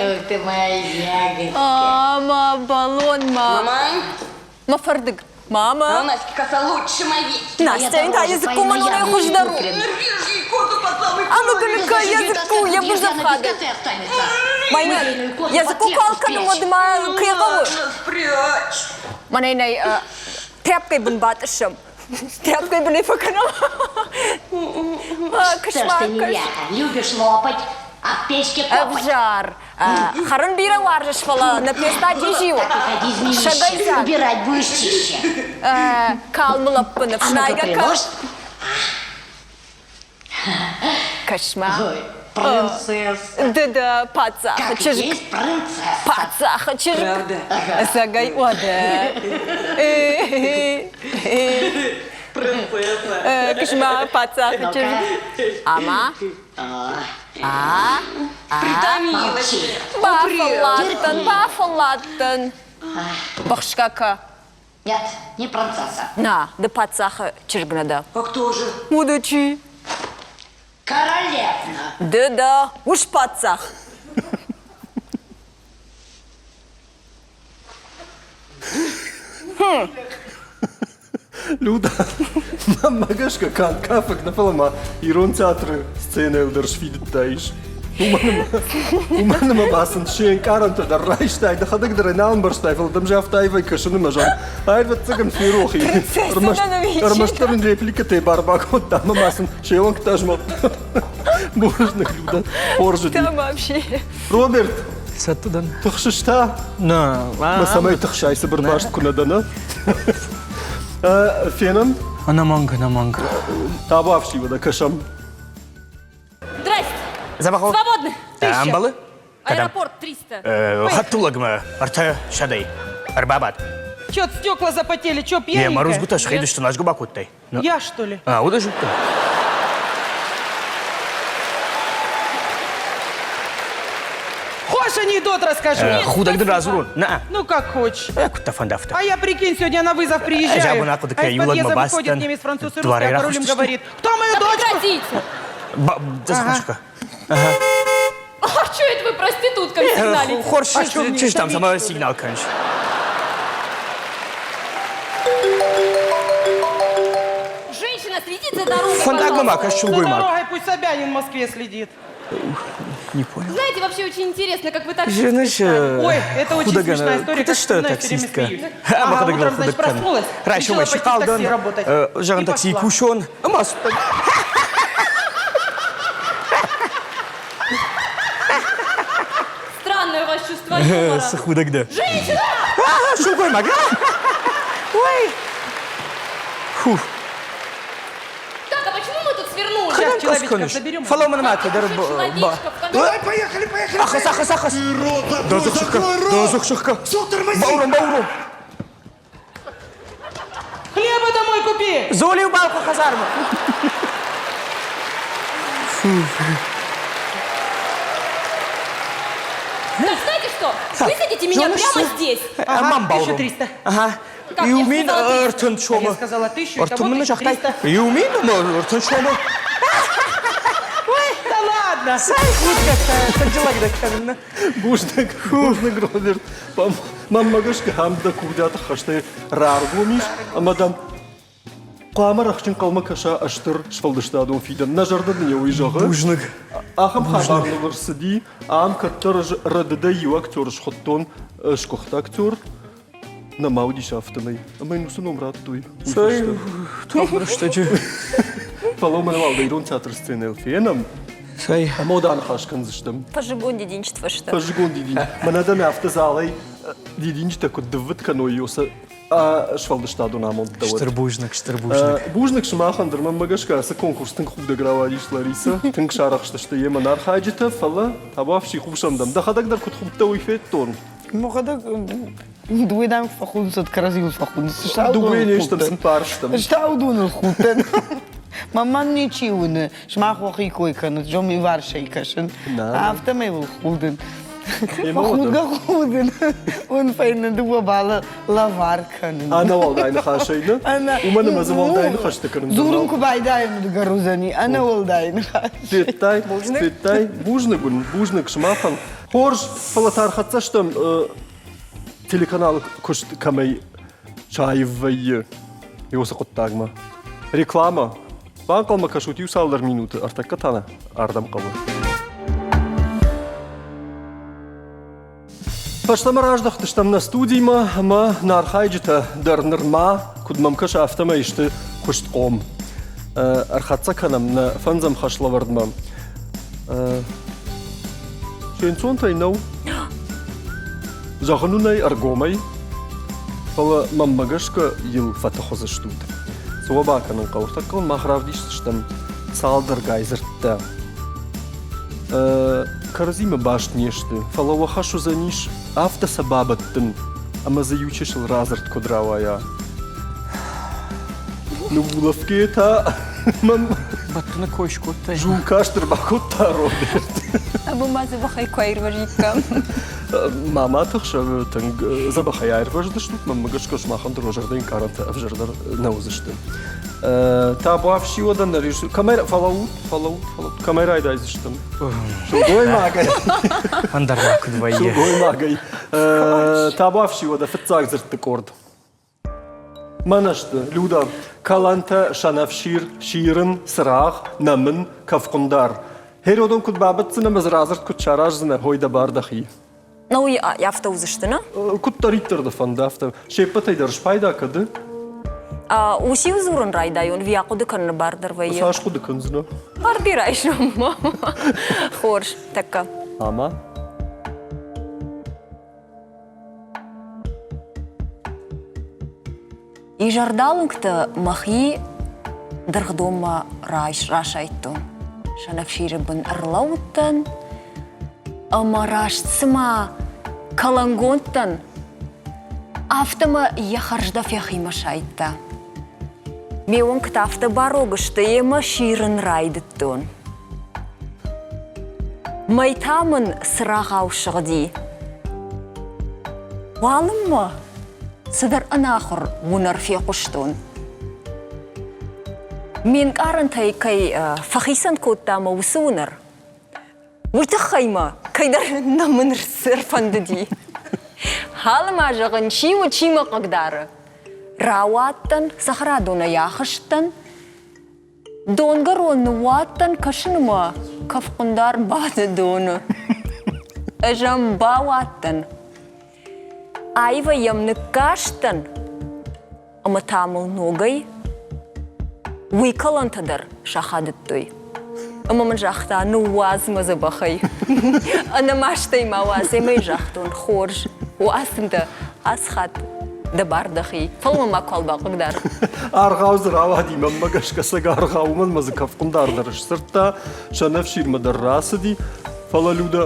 Ух ты моя ягодка. Мама, баллон, ма. Мама? Мӕ фӕрдыг. Мама. А у Насти коса лучше моей. Настя, та языку мануне хуыздӕр у. Ӕмӕ гуылыкка йӕ дзыкку йӕ бызӕфхады. Майна, йӕ дзыкку куы алкӕнӕм, уӕд ма кӕй хъӕуы? Мӕнӕй нӕй тряпкӕй бын батъыссӕм. Тряпкой бынӕй фӕкӕнӕм. Что ж ты, неряха, любишь лопать, а в печке копать. Ӕвзӕр. Хӕрын бирӕ уарзыс, фӕлӕ нӕ песта джиджи у. Приходи убирать будешь чище. Калмы лӕппыны фснайгӕ кӕ. Кӕс-ма. Принцесса. Ды дӕ паддзахы чызг. Есть принцесса. Паддзахы чызг. Правда? Ӕцӕгӕй уӕдӕ. Принцесса. Кӕс-ма, паддзахы чызг. Ӕмӕ? А? Притомилась. Бафӕлладтӕн, бафӕлладтӕн. Быхсгӕ кӕ. Нет, не принцесса. На, ды паддзахы чызг нӕ дӕ. А кто же? Уды чи? Королевна. Ды дӕ ус паддзах. Люда, мӕнмӕ гӕсгӕ канд кафӕг нӕ, фӕлӕ ма ирон театры сценӕйыл дӕр сфидыдтаис. Уымӕн ӕмӕ ма сын се нкъарӕнтӕ дӕр райстай, дӕхӕдӕг дӕр ӕй нал ӕмбӕрстай, фӕлӕ дӕм афтӕ аивӕй кӕсын ӕмӕ зӕгъ, ӕвӕццӕгӕн ферох и. Ӕрмӕстдӕр ын репликӕтӕй бар бакодта ӕмӕ ма сын се уӕнгтӕ змӕлдта. Бузныг, Люда, хорз уыди. Роберт, Цӕттӕ дӕн. Тыхсыс та? Нӕ. Мӕ цӕмӕй тыхсай, цыбыр баст куы нӕ дӕ, нӕ? Фенӕм? Ӕнӕмӕнг, ӕнӕмӕнг. Табуафси уӕдӕ кӕсӕм. Здрасте. Забахал. Свободны. Тысяча. Ӕмбӕлы? Аэропорт 300. Хӕдтулӕгмӕ ӕртӕ сӕдӕй. Ӕрбабад. Че, стекла запотели, че, пьяненькая? Не, мӕ рудзгуытӕ схъидысты, ласгӕ бакодтай. Я, что ли? А, уыдысты. Хочешь анекдот расскажу? Худӕг дын радзурон? Нӕ. Ну, как хочешь. Куыд дӕ фӕнды афтӕ. А я, прикинь, сегодня на вызов приезжаю. А из подъезда выходит немец, француз и русский, а король им говорит, кто мою дочку? Прекратите! Ага. А что это вы проституткам сигналите? Хорз, чи там сама сигнал кӕныс. Женщина, следите за дорогой, Фӕндагмӕ ма кӕс За сылгоймаг. дорогой пусть Собянин в Москве следит. Не понял. Знаете, вообще очень интересно, как вы так Ой, это очень смешная история, как что вспоминаю, все время таксистка? смеюсь. Ага, утром, значит, проснулась, решила пойти в такси работать. Зӕгъын И такси пошла. кусон. Ӕмӕ Странное у вас чувство юмора. Цы худӕг дӕ. Женщина! Сылгоймаг! Ой! Фух. Так, а почему мы тут свернули? Сейчас человечка заберем. Фӕлӕ мын ма дӕр Человечка в конце. Давай, поехали, поехали! Ахас, ахас, ахас! Рот закрой, Да зухшихка, закрой рот! да зухшихка! Все, тормози! Бауром, бауром! Хлеба домой купи! Золи балка хазарма! Так, знаете что? Высадите меня прямо здесь. Ага, Мам бауром. 1300. Ага. Как Иу я мин сказала, ӕртын А я сомы. сказала 1000, Ӕртын итого мын загътай. 1300. Иу мин ӕртын сомы. Да ладно! Бузныг, бузныг, Роберт. Мӕнмӕ гӕсгӕ ам дӕ курдиаты хӕстӕй раргом ис, ӕмӕ дӕм хъуамӕ рӕхджын хъӕумӕ кӕса стыр сфӕлдыстадон фидӕн. Нӕ зӕрдӕ дын йӕ уый зӕгъы. Бузныг. Ахӕм хабар ныл ӕрцыди, ам кӕддӕр ӕз рӕдыдӕй иу актер схуыдтон, сгуыхт актер. Нӕма уыдис афтӕмӕй. Ӕмӕ йын уыцы ном радтой. Цӕй, тагъд рӕстӕджы. Фӕлӕ мӕн уал ирон театры сценӕйыл фенӕм. Цӕй. Ӕмӕ уӕд аныхас кӕндзыстӕм. Фӕззыгон дидинджыты фӕстӕ. Фӕззыгон дидин. Мӕнӕ дӕм афтӕ залӕй дидинджытӕ куыд дыввыд кӕной, сӕ сфӕлдыстадон амонд Стыр бузныг, стыр бузныг. Бузныг сымахӕн дӕр, мӕнмӕ гӕсгӕ ацы конкурс тынг худӕг рауадис, Ларисӕ. Тынг сарӕхстысты йемӕ архайджытӕ, фӕлӕ табуафси хъусӕм дӕм. Дӕхӕдӕг дӕр куыд худтӕ, уый федтон. Мӕхӕдӕг дыууӕ дӕм фӕхудынц, кӕрӕдзиуыл фӕхудынц. Дыууӕ не стӕм, цыппар стӕм. Ставдоныл худтӕн. Мӕн ничи уыны, сымах уӕхи кой кӕнут, зом иуварсӕй кӕсын. Афтӕмӕй уыл худын. Худгӕ худын уын фӕйнӕ дыууӕ балы лӕвар кӕнын. Ӕнӕ уӕлдай ныхасӕй нӕ? Уымӕн ӕмӕ дзы уӕлдай ныхӕстӕ кӕнын. Дзурын куы байдайӕм, дыгӕр уыдзӕни ӕнӕ уӕлдай ныхас. Федтай, федтай, бузныг уын, бузныг сымахӕн. Хорз, фӕлӕ та ӕрхӕццӕ стӕм телеканалы куыст кӕмӕй саив вӕййы, уыцы хъуыддагмӕ. Реклама. Банхъӕлмӕ кӕсут иу цалдӕр минуты, ӕртӕккӕ та нӕ ардӕм хъӕуы. Фӕстӕмӕ раздӕхтыстӕм нӕ студимӕ ӕмӕ нӕ архайджытӕ дӕр нырма, куыд мӕм кӕсы, афтӕмӕй сты куыстхъом. Ӕрхӕццӕ кӕнӕм нӕ фӕндзӕм хӕслӕвӕрдмӕ. Се нцонтӕй нӕу. Зӕгъын уын ӕй ӕргомӕй, фӕлӕ мӕнмӕ гӕсгӕ йыл фӕтых уыдзыстут. Цы уӕ бакӕнын хъӕуы, ӕртӕккӕ уын мах равдисдзыстӕм цалдӕргай дзырдтӕ. Кӕрӕдзимӕ баст не сты, фӕлӕ уӕ хӕс уыдзӕнис афтӕ сӕ бабӕттын, ӕмӕ дзы иу чысыл радзырд куыд рауайа. Ныуулӕфгӕ та мӕм Бӕттыны кой скодтай. Зулкаст ӕрбакодта Роберт. Абон ма дзӕбӕхӕй куы аирвӕзиккам. Мама тыхсӕвы тынг дзӕбӕхӕй аирвӕздыстут, мӕнмӕ гӕсгӕ сымахӕн дӕр уӕ зӕрдӕйы ӕнкъарӕнтӕ ӕвзӕрдӕр нӕ уыдзысты. Табуафси уӕдӕ нӕ режиссер. Кӕмӕй фӕлӕуут, фӕлӕуут, фӕлӕуут. Кӕмӕй райдайдзыстӕм? Сылгоймагӕй. Ӕндӕр ма куыд вӕййы. Сылгоймагӕй. Табуафси уӕдӕ фыццаг дзырдты къорд. Мӕнӕ сты, Люда, кӕлӕнтӕ, сӕнӕфсир, сирын, цырагъ, нӕмын, кӕфхъуындар. Херодон куыд бабӕтдзынӕ ӕмӕ дзы радзырд куыд сараздзынӕ, хой дӕ бар дӕхи. Ну, уый афтӕ уыдзысты, нӕ? Куыддӕриддӕр дӕ фӕнды, афтӕ. Се ппӕтӕй дӕр спайда кӕды? Уыциу дзурын райдайон, ӕви ахъуыды кӕныны бар дӕр вӕййы? Цас хъуыды кӕндзынӕ? Барби райсоммӕ. Хорз, тӕккӕ. Ӕмӕ? Изӕрдалынгты мӕхи дыргъдонмӕ расайдтон. Сӕнӕфсиры бын ӕрлӕууыдтӕн ӕмӕ раст цыма кӕлӕнгонд дӕн, афтӕ мӕ йӕ хӕрздӕф йӕхимӕ сайдта. Ме уӕнгтӕ афтӕ барог сты ӕмӕ сирын райдыдтон. Мӕй та мын цырагъау сыгъди. Уалынмӕ цыдӕр ӕнахуыр уынӕр фехъуыстон. Ме нкъарӕнтӕй кӕй фӕхицӕн кодта мӕ уыцы уынӕр, уый тыххӕй мӕ кӕйдӕр нӕмын ӕрфӕндыди. Халы ма зӕгъын, чи у, чи мӕ хъыгдары. Рауадтӕн, цӕхӕрадонӕй ахызтӕн, Донгӕрон ныууадтӕн кӕсынмӕ, кӕфхъуындар бады доны. Ӕз ӕм бауадтӕн, аивӕй йӕм ныккастӕн ӕмӕ та мыл ногӕй уый кӕлӕнтӕ дӕр сахадыдтой. Ӕмӕ мын загъта, ныууадз мӕ дзӕбӕхӕй. Ӕнӕмастӕй ма уадз. Ӕмӕ йын загътон, хорз, уадзын дӕ ацы хатт дӕ бар дӕхи, фӕлӕ мӕ макуал бахъыгдар. Аргъау дзы рауади, мӕнмӕ гӕсгӕ цӕг аргъау, уымӕн мӕ дзы кӕфхъуындар дӕр сдзырдта, сӕнӕфсирмӕ дӕр рацыди, фӕлӕ Людӕ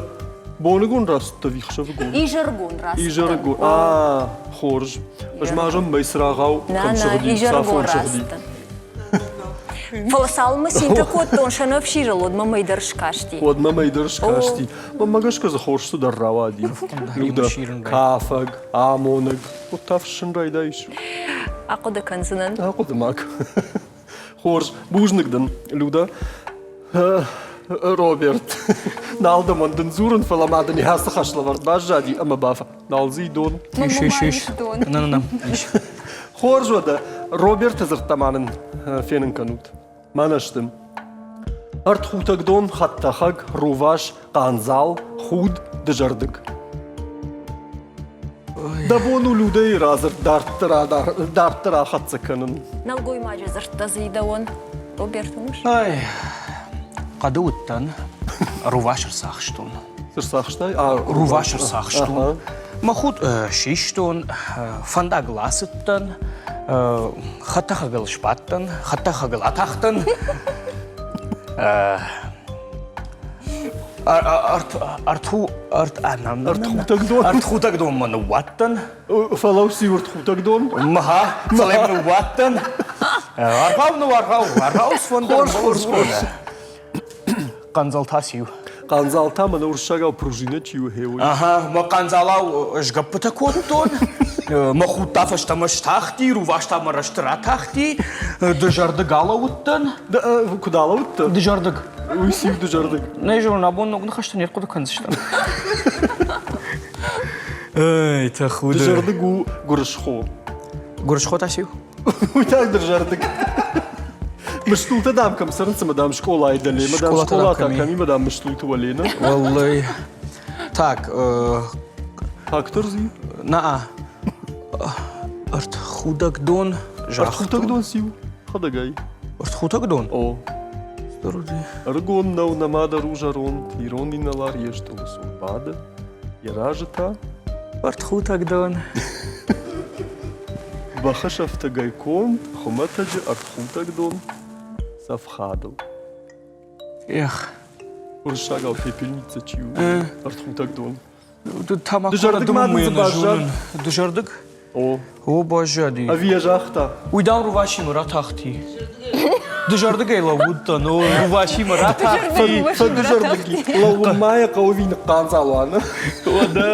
боныгон рацыдтӕ ӕви хсӕвыгон? Изӕрыгон рацыдтӕн. Изӕрыгон, а, хорз. Ӕз ма зӕгъын, мӕй цырагъау кӕм сыгъди, цафон сыгъди. Фӕлӕ цалынмӕ цинтӕ кодтон сӕнӕфсирыл, уӕдмӕ мӕй дӕр скасти. Уӕдмӕ мӕй дӕр скасти. Мӕнмӕ гӕсгӕ дзы хорз цыдӕр рауади. Людӕ, кафӕг, амонӕг. Вот та фыссын райдаис. Ахъуыды кӕндзынӕн. Ахъуыды ма Хорз, бузныг дын, Люда. Роберт, нал дӕм дын дзурын, фӕлӕ ма дын ацы хӕслӕвӕрд баззади ӕмӕ баф... Нал дзы и дон. Ис, ис, ис. На, на, на. Ис. Хорз уӕдӕ, Роберты дзырдтӕ ма нын фенын кӕнут. Мӕнӕ сты. Ӕртхутӕгдон, хӕдтӕхӕг, рувас, хъандзал, худ, дызӕрдыг. Дӕ бон у Людӕйы радзырд дарддӕр, дарддӕр ахӕццӕ кӕнын. Нӕлгоймаджы дзырдтӕ дзы дӕуӕн, Роберт, уыныс? Ай, хъӕды уыдтӕн, рувас ӕрцахстон. Цы рцахстай? Рувас ӕрцахстон. Мӕ худ систон, фӕндагыл ацыдтӕн, хӕдтӕхӕгыл сбадтӕн, хӕдтӕхӕгыл атахтӕн. Ӕртхутӕгдонмӕ ныууадтӕн. Фӕлӕу циу ӕртхутӕгдон? Мха, фӕлӕ ныууадтӕн. Аргъау ну аргъау, аргъау сфӕнд. Хорз, хорз, хорз. Хъандзал та циу? Хъандзал та мӕнӕ уырыссагау пружинӕ чи у, гъе уый. Ага, мӕ хъандзалау сгӕппытӕ кодтон, мӕ худ та фӕстӕмӕ стахти, рувас та мӕ рӕзты ратахти, дызӕрдыг алӕууыдтӕн. Куыд алӕууыдтӕ? Дызӕрдыг. Уый циу дызӕрдыг? Нӕ зонын, абон ног ныхӕстӕ не рхъуыды кӕндзыстӕм. Эй, тӕхуды. Дызӕрдыг у гуырысхо. Гуырысхо та циу? Уый та дызӕрдыг. Мыстултӕ дам кӕм цӕрынц ӕмӕ дам скъолайы дӕле, ӕмӕ дам скъола та кӕм и, ӕмӕ дам мыстулты уӕле, нӕ? Уӕллӕй. Так, Актор зи? На-а. Ӕртхутӕгдон загътон. Ӕртхутӕгдон циу? Хӕдӕгай. Ӕртхутӕгдон? О. Ӕрыгон нӕу нӕма дӕр у зӕронд, ирон инӕлар йе стъолы цур бады, йӕ разы та Ӕртхутӕгдон. Бӕхы сӕфтӕгӕй конд хуымӕтӕджы ӕртхутӕгдон цӕфхадыл. Эх. Уырыссагау пепельница чи у? Ӕртхутӕгдон. Тамако Дызӕрдыг ма дын дзы баззад? Дызӕрдыг? О. О, баззади. Ӕви йӕ загъта? Уый дам рувасимӕ ратахти. Дызӕрдыгӕй лӕууыдтӕн, о, рувасимӕ ратахти. Фӕдызӕрдыг лӕууынмӕ йӕ хъӕуы ӕви ныхъхъандзалуаны? Уӕдӕ,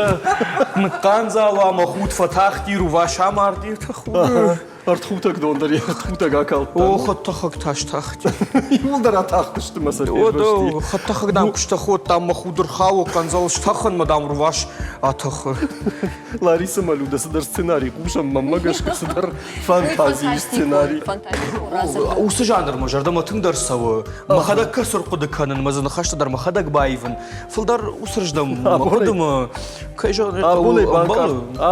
ныхъхъандзалуа мӕ худ фӕтахти, рувас амарди, тӕхуды. Ӕртхутӕг дон дӕр йӕ ӕртхутӕг акалдта. О, хӕдтӕхӕг та стахти. Иууылдӕр атахтысты мӕ сӕ фервӕзти. Хӕдтӕхӕг дам куы стӕход, дам мӕ худ ӕрхауы, хъандзал стӕхынмӕ, дам, рувас атӕхы. Лариса Малюда цыдӕр сценарий хъусӕм, мӕнмӕ гӕсгӕ цыдӕр фантазийы сценарий. Уыцы жанр мӕ зӕрдӕмӕ тынгдӕр цӕуы. Мӕхӕдӕг кӕцы рхъуыды кӕнын, мӕ дзы ныхӕстӕ дӕр мӕхӕдӕг баивын. Фылдӕр уыцырздӕм мӕ хъуыдымӕ, кӕй зӕгъын ӕй хъӕуы,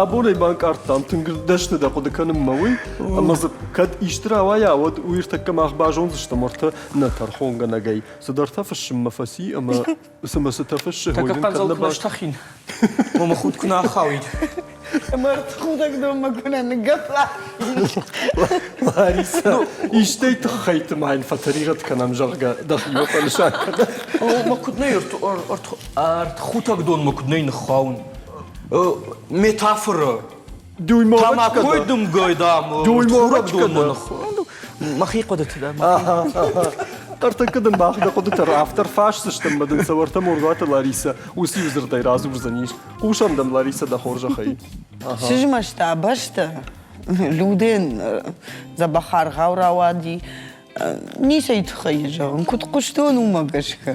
Абонӕй банкъардтам, тынг дӕсны дӕ хъуыды кӕнынмӕ уый, ӕмӕ дзы кӕд исты рауайа, уӕд уый ӕртӕккӕ мах базондзыстӕм ӕртӕ нӕ тӕрхонгӕнӕгӕй. Цыдӕртӕ фыссынмӕ фӕци ӕмӕ цымӕ цытӕ фыссы, Тӕккӕ хъандзал куы нӕ стӕхин, мӕ худ куы нӕ ахауид. Ӕмӕ ӕртхутӕгдонмӕ куы нӕ ныггӕпп Лариса, истӕй тыххӕйты ма йын фӕтӕригъӕд кӕнӕм, зӕгъгӕ, дӕхимӕ фӕнысан кӕнӕ. Мӕ куыд нӕ ӕртхутӕгдонмӕ куыд нӕ ныххауын? Метафора. Тамакой дымгӕ, дам, ӕртхутӕгдонмӕ ныххауын. Мӕхи хъуыдыты дӕ. Ӕртӕккӕ дын мах дӕ хъуыдытӕ автор фасдзыстӕм мӕ дын сӕ уӕртӕ Моргуаты Ларисӕ уыцы иу дзырдӕй радзурдзӕнис. Хъусӕм дӕм, Ларисӕ, дӕ хорзӕхӕй. Сызмӕста бӕстӕ. Люден дзӕбӕх аргъау рауади. Ницӕй тыххӕй зӕгъын, куыд хъуыстон, уымӕ гӕсгӕ.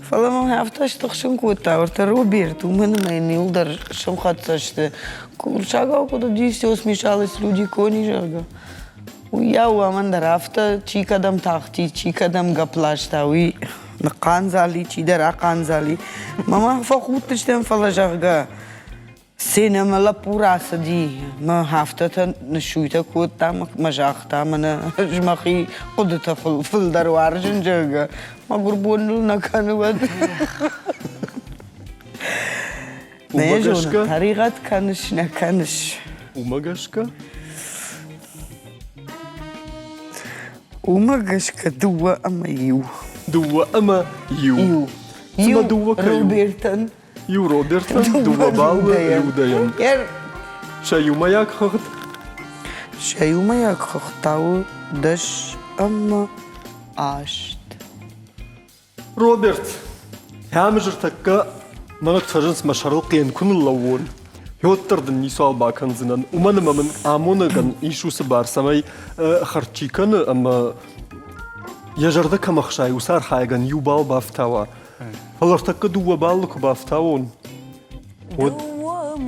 Фӕлӕ мӕ афтӕ стыхсын кодта, уӕртӕ Роберт, уымӕн ӕмӕ йын иуылдӕр сӕмхӕццӕ сты. Курсагау куыд уыди, все смешалось, люди кони, зӕгъгӕ. Уыйау амӕн дӕр афтӕ, чи кӕдӕм тахти, чи кӕдӕм гӕпп ласта, уый ныхъхъандзал и, чидӕр ахъандзал и. Мӕ мах фӕхудтыстӕм, фӕлӕ зӕгъгӕ, сценӕмӕ лӕппу рацыди, мӕ афтӕтӕ ныссуйтӕ кодта мӕ загъта, мӕнӕ ӕз мӕхи хъуыдытӕ фылдӕр уарзын, зӕгъгӕ, мӕгуырбон ныл нӕ кӕны уӕд. Нӕ зоны, тӕригъӕд кӕныс, нӕ кӕныс. Уымӕ гӕсгӕ? Уымӕ гӕсгӕ дыууӕ ӕмӕ иу. Дыууӕ ӕмӕ иу. Иу. Цымӕ дыууӕ кӕй у? Робертӕн. Иу Робертӕн, дыууӕ баллы Людӕйӕн. Сӕ иумӕйаг хыгъд? Сӕ иумӕйаг хыгъд та у 10 ӕмӕ 8. Роберт, Хӕмызы тӕккӕ мӕнӕ фӕзынц мӕ сӕрыл хъен куы ныллӕууон, уӕддӕр дын ницуал бакӕндзынӕн, уымӕн ӕмӕ мын амонӕгӕн ис уыцы бар, цӕмӕй хӕрд чи кӕны ӕмӕ йӕ зӕрдӕ кӕм ӕхсайы, уыцы архайӕгӕн иу балл бафтауа. Фӕлӕ ӕртӕккӕ дыууӕ баллы куы бафтауон, уӕд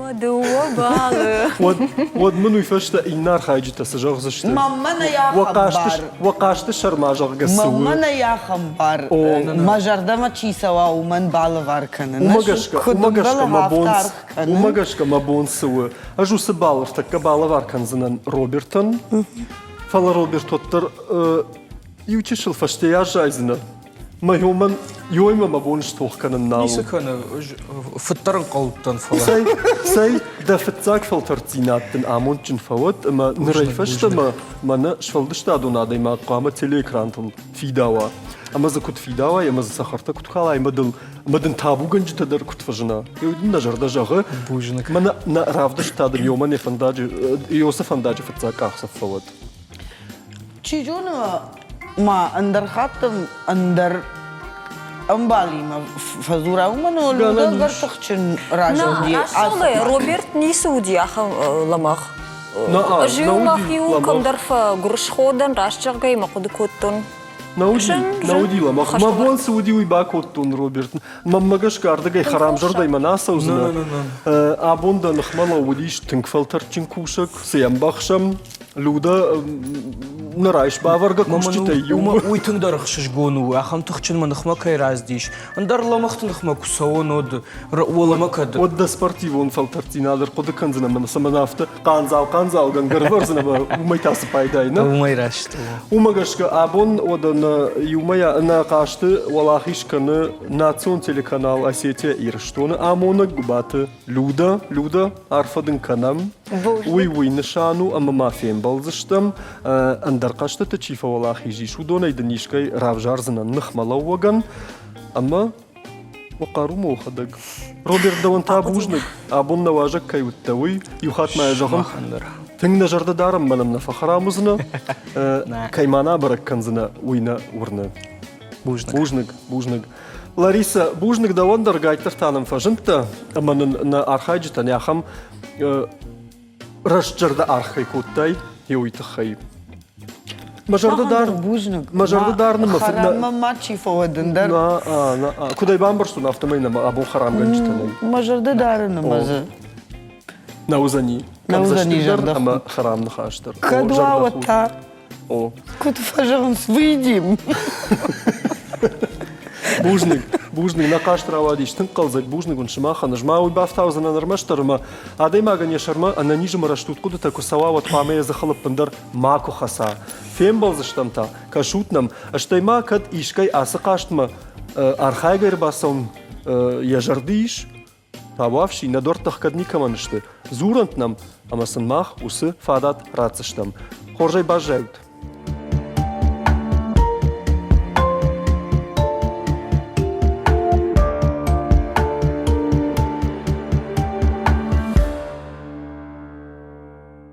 Дыууӕ дыууӕ баллы. Уӕд, уӕд мын уый фӕстӕ иннӕ архайджытӕ цы зӕгъдзысты? Маммӕ нӕй ахӕм бар. Уӕ хъазты сӕрмӕ зӕгъгӕ цы у? Маммӕ нӕй ахӕм бар. Мӕ зӕрдӕмӕ чи цӕуа, уымӕн балӕвар кӕнын. Уымӕ гӕсгӕ, уымӕ гӕсгӕ мӕ бон, уымӕ гӕсгӕ мӕ бон цы у? Ӕз уыцы бал ӕртӕккӕ балӕвар кӕндзынӕн Робертӕн. Фӕлӕ Роберт уӕддӕр иу чысыл фӕстейӕ аззайдзынӕ. Мӕ уымӕн ёймӕ мӕ бон стох кӕнын нал у. Ницы кӕны, фыддӕр ӕнхъӕлдтӕн, фӕлӕ. Цӕй, цӕй, дӕ фыццаг фӕлтӕрддзинад дын амондджын фӕуӕд ӕмӕ нырӕй фӕстӕмӕ мӕнӕ сфӕлдыстадон адӕймаг хъуамӕ телеэкрантыл фидауа. Ӕмӕ дзы куыд фидауай, ӕмӕ дзы цӕхӕртӕ куыд калай, ӕмӕ дыл ӕмӕ дын табугӕнджытӕ дӕр куыд фӕзына. Ой дын нӕ зӕрдӕ зӕгъы. Бузныг. Мӕнӕ нӕ равдыст та дын ёмӕ нӕ фӕндаджы, Иосы фӕндаджы фыццаг къахдзӕф фӕуӕд. Чи зоны, ма ӕндӕр хаттӕн ӕндӕр. ӕмбалимӕ фӕдзура, уымӕн Людӕ ӕгӕр тыхджын разынди. Рӕсугъд Роберт ницы уыди ахӕм лӕмӕгъ. Ӕз-иу мӕхиуыл кӕмдӕр фӕгуырысхо дӕн, раст зӕгъгӕйӕ мӕ хъуыды кодтон. Нӕ уыди, нӕ уыди лӕмӕгъ. Мӕ бон цы уыди, уый бакодтон, Роберт. Мӕнмӕ гӕсгӕ ардыгӕй хӕрамзӕрдӕй мӕ нӕ ацӕудзынӕ. Абон дӕ ныхмӕ лӕууыдис тынг фӕлтӕрдджын кусӕг, цы йӕм бахсӕм. Люда нӕ райс-бавӕргӕ кусджытӕй иу. Уый тынгдӕр ӕхсызгон у, ахӕм тыхджын мӕ ныхмӕ кӕй раздис. Ӕндӕр лӕмӕгъты ныхмӕ куы цӕуон, уӕд уӕлӕмӕ кӕд... Уӕд дӕ спортивон фӕлтӕрддзинад ӕрхъуыды кӕндзынӕ мӕ цӕмӕн афтӕ хъандзал-хъандзалгӕнгӕ ӕрвӕрдзынӕ ӕмӕ уымӕй та цы пайда и, нӕ? Уымӕй раст у. Уымӕ гӕсгӕ абон уӕдӕ нӕ иумӕйа нӕ хъазты уӕлахиз кӕны национ телеканал Осетия Ирыстоны амонӕг Гуыбаты Люда. Люда, арфӕ дын кӕнӕм. Уый уый нысан у, ӕмӕ ма фембӕлдзыстӕм. Ӕндӕр хъӕзтыты чи фӕуӕлахиз ис, уыдонӕй дын искӕй равзардзынӕн ныхмӕлӕууӕгӕн. Ӕмӕ уӕ хъару ма уӕхӕдӕг. Роберт, дӕуӕн та бузныг. Абон нӕ уазӕг кӕй уыдтӕ, уый. Иу хатт ма йӕ зӕгъын. Тынг нӕ зӕрдӕ дарӕм, мӕнӕн нӕ фӕхӕрам уыдзынӕ. Кӕй ма нӕ абӕрӕг кӕндзынӕ, уый нӕ уырны. Бузныг. Бузныг, бузныг. Лариса, бузныг дӕуӕн дӕр гайддӕр та нӕм фӕзындтӕ ӕмӕ нын нӕ архайджытӕн ахӕм рӕстзӕрдӕ аргъ кӕй кодтай, уый тыххӕй. Мӕ зӕрдӕ дӕр бузныг. Мӕ зӕрдӕ дӕр нын хӕраммӕ ма чи фӕуӕд ӕндӕр. На, на, куыд ӕй бамбӕрстон, афтӕмӕй нӕм абон хӕрамгӕнджытӕ нӕй. Мӕ зӕрдӕ дарын ӕмӕ дзы. Нӕ уыдзӕни. Нӕ уыдзӕни зӕрдӕ ӕмӕ хӕрам ныхас дӕр. Кӕд уа, уӕд та. О. Куыд фӕзӕгъынц, выйдем. Бузныг, бузныг, нӕ хъазт рауадис тынг хъӕлдзӕг, бузныг уын сымахӕн. Ӕз ма уый бафтаудзынӕн ӕрмӕстдӕр ӕмӕ адӕймагӕн йӕ сӕрмӕ ӕнӕниз ӕмӕ рӕстуд хъуыдытӕ куы цӕуа, уӕд хъуамӕ йӕ дзыхыл ӕппындӕр макуы хӕца. Фембӕлдзыстӕм та, кӕсут нӕм, стӕй ма кӕд искӕй ацы хъазтмӕ архайгӕ ӕрбацӕуын йӕ зӕрды ис, Табуафси, нӕ дуӕрттӕ хгӕд никӕмӕн сты. Дзурӕнт нӕм, ӕмӕ сын мах уыцы фадат ратдзыстӕм. Хорзӕй баззайут!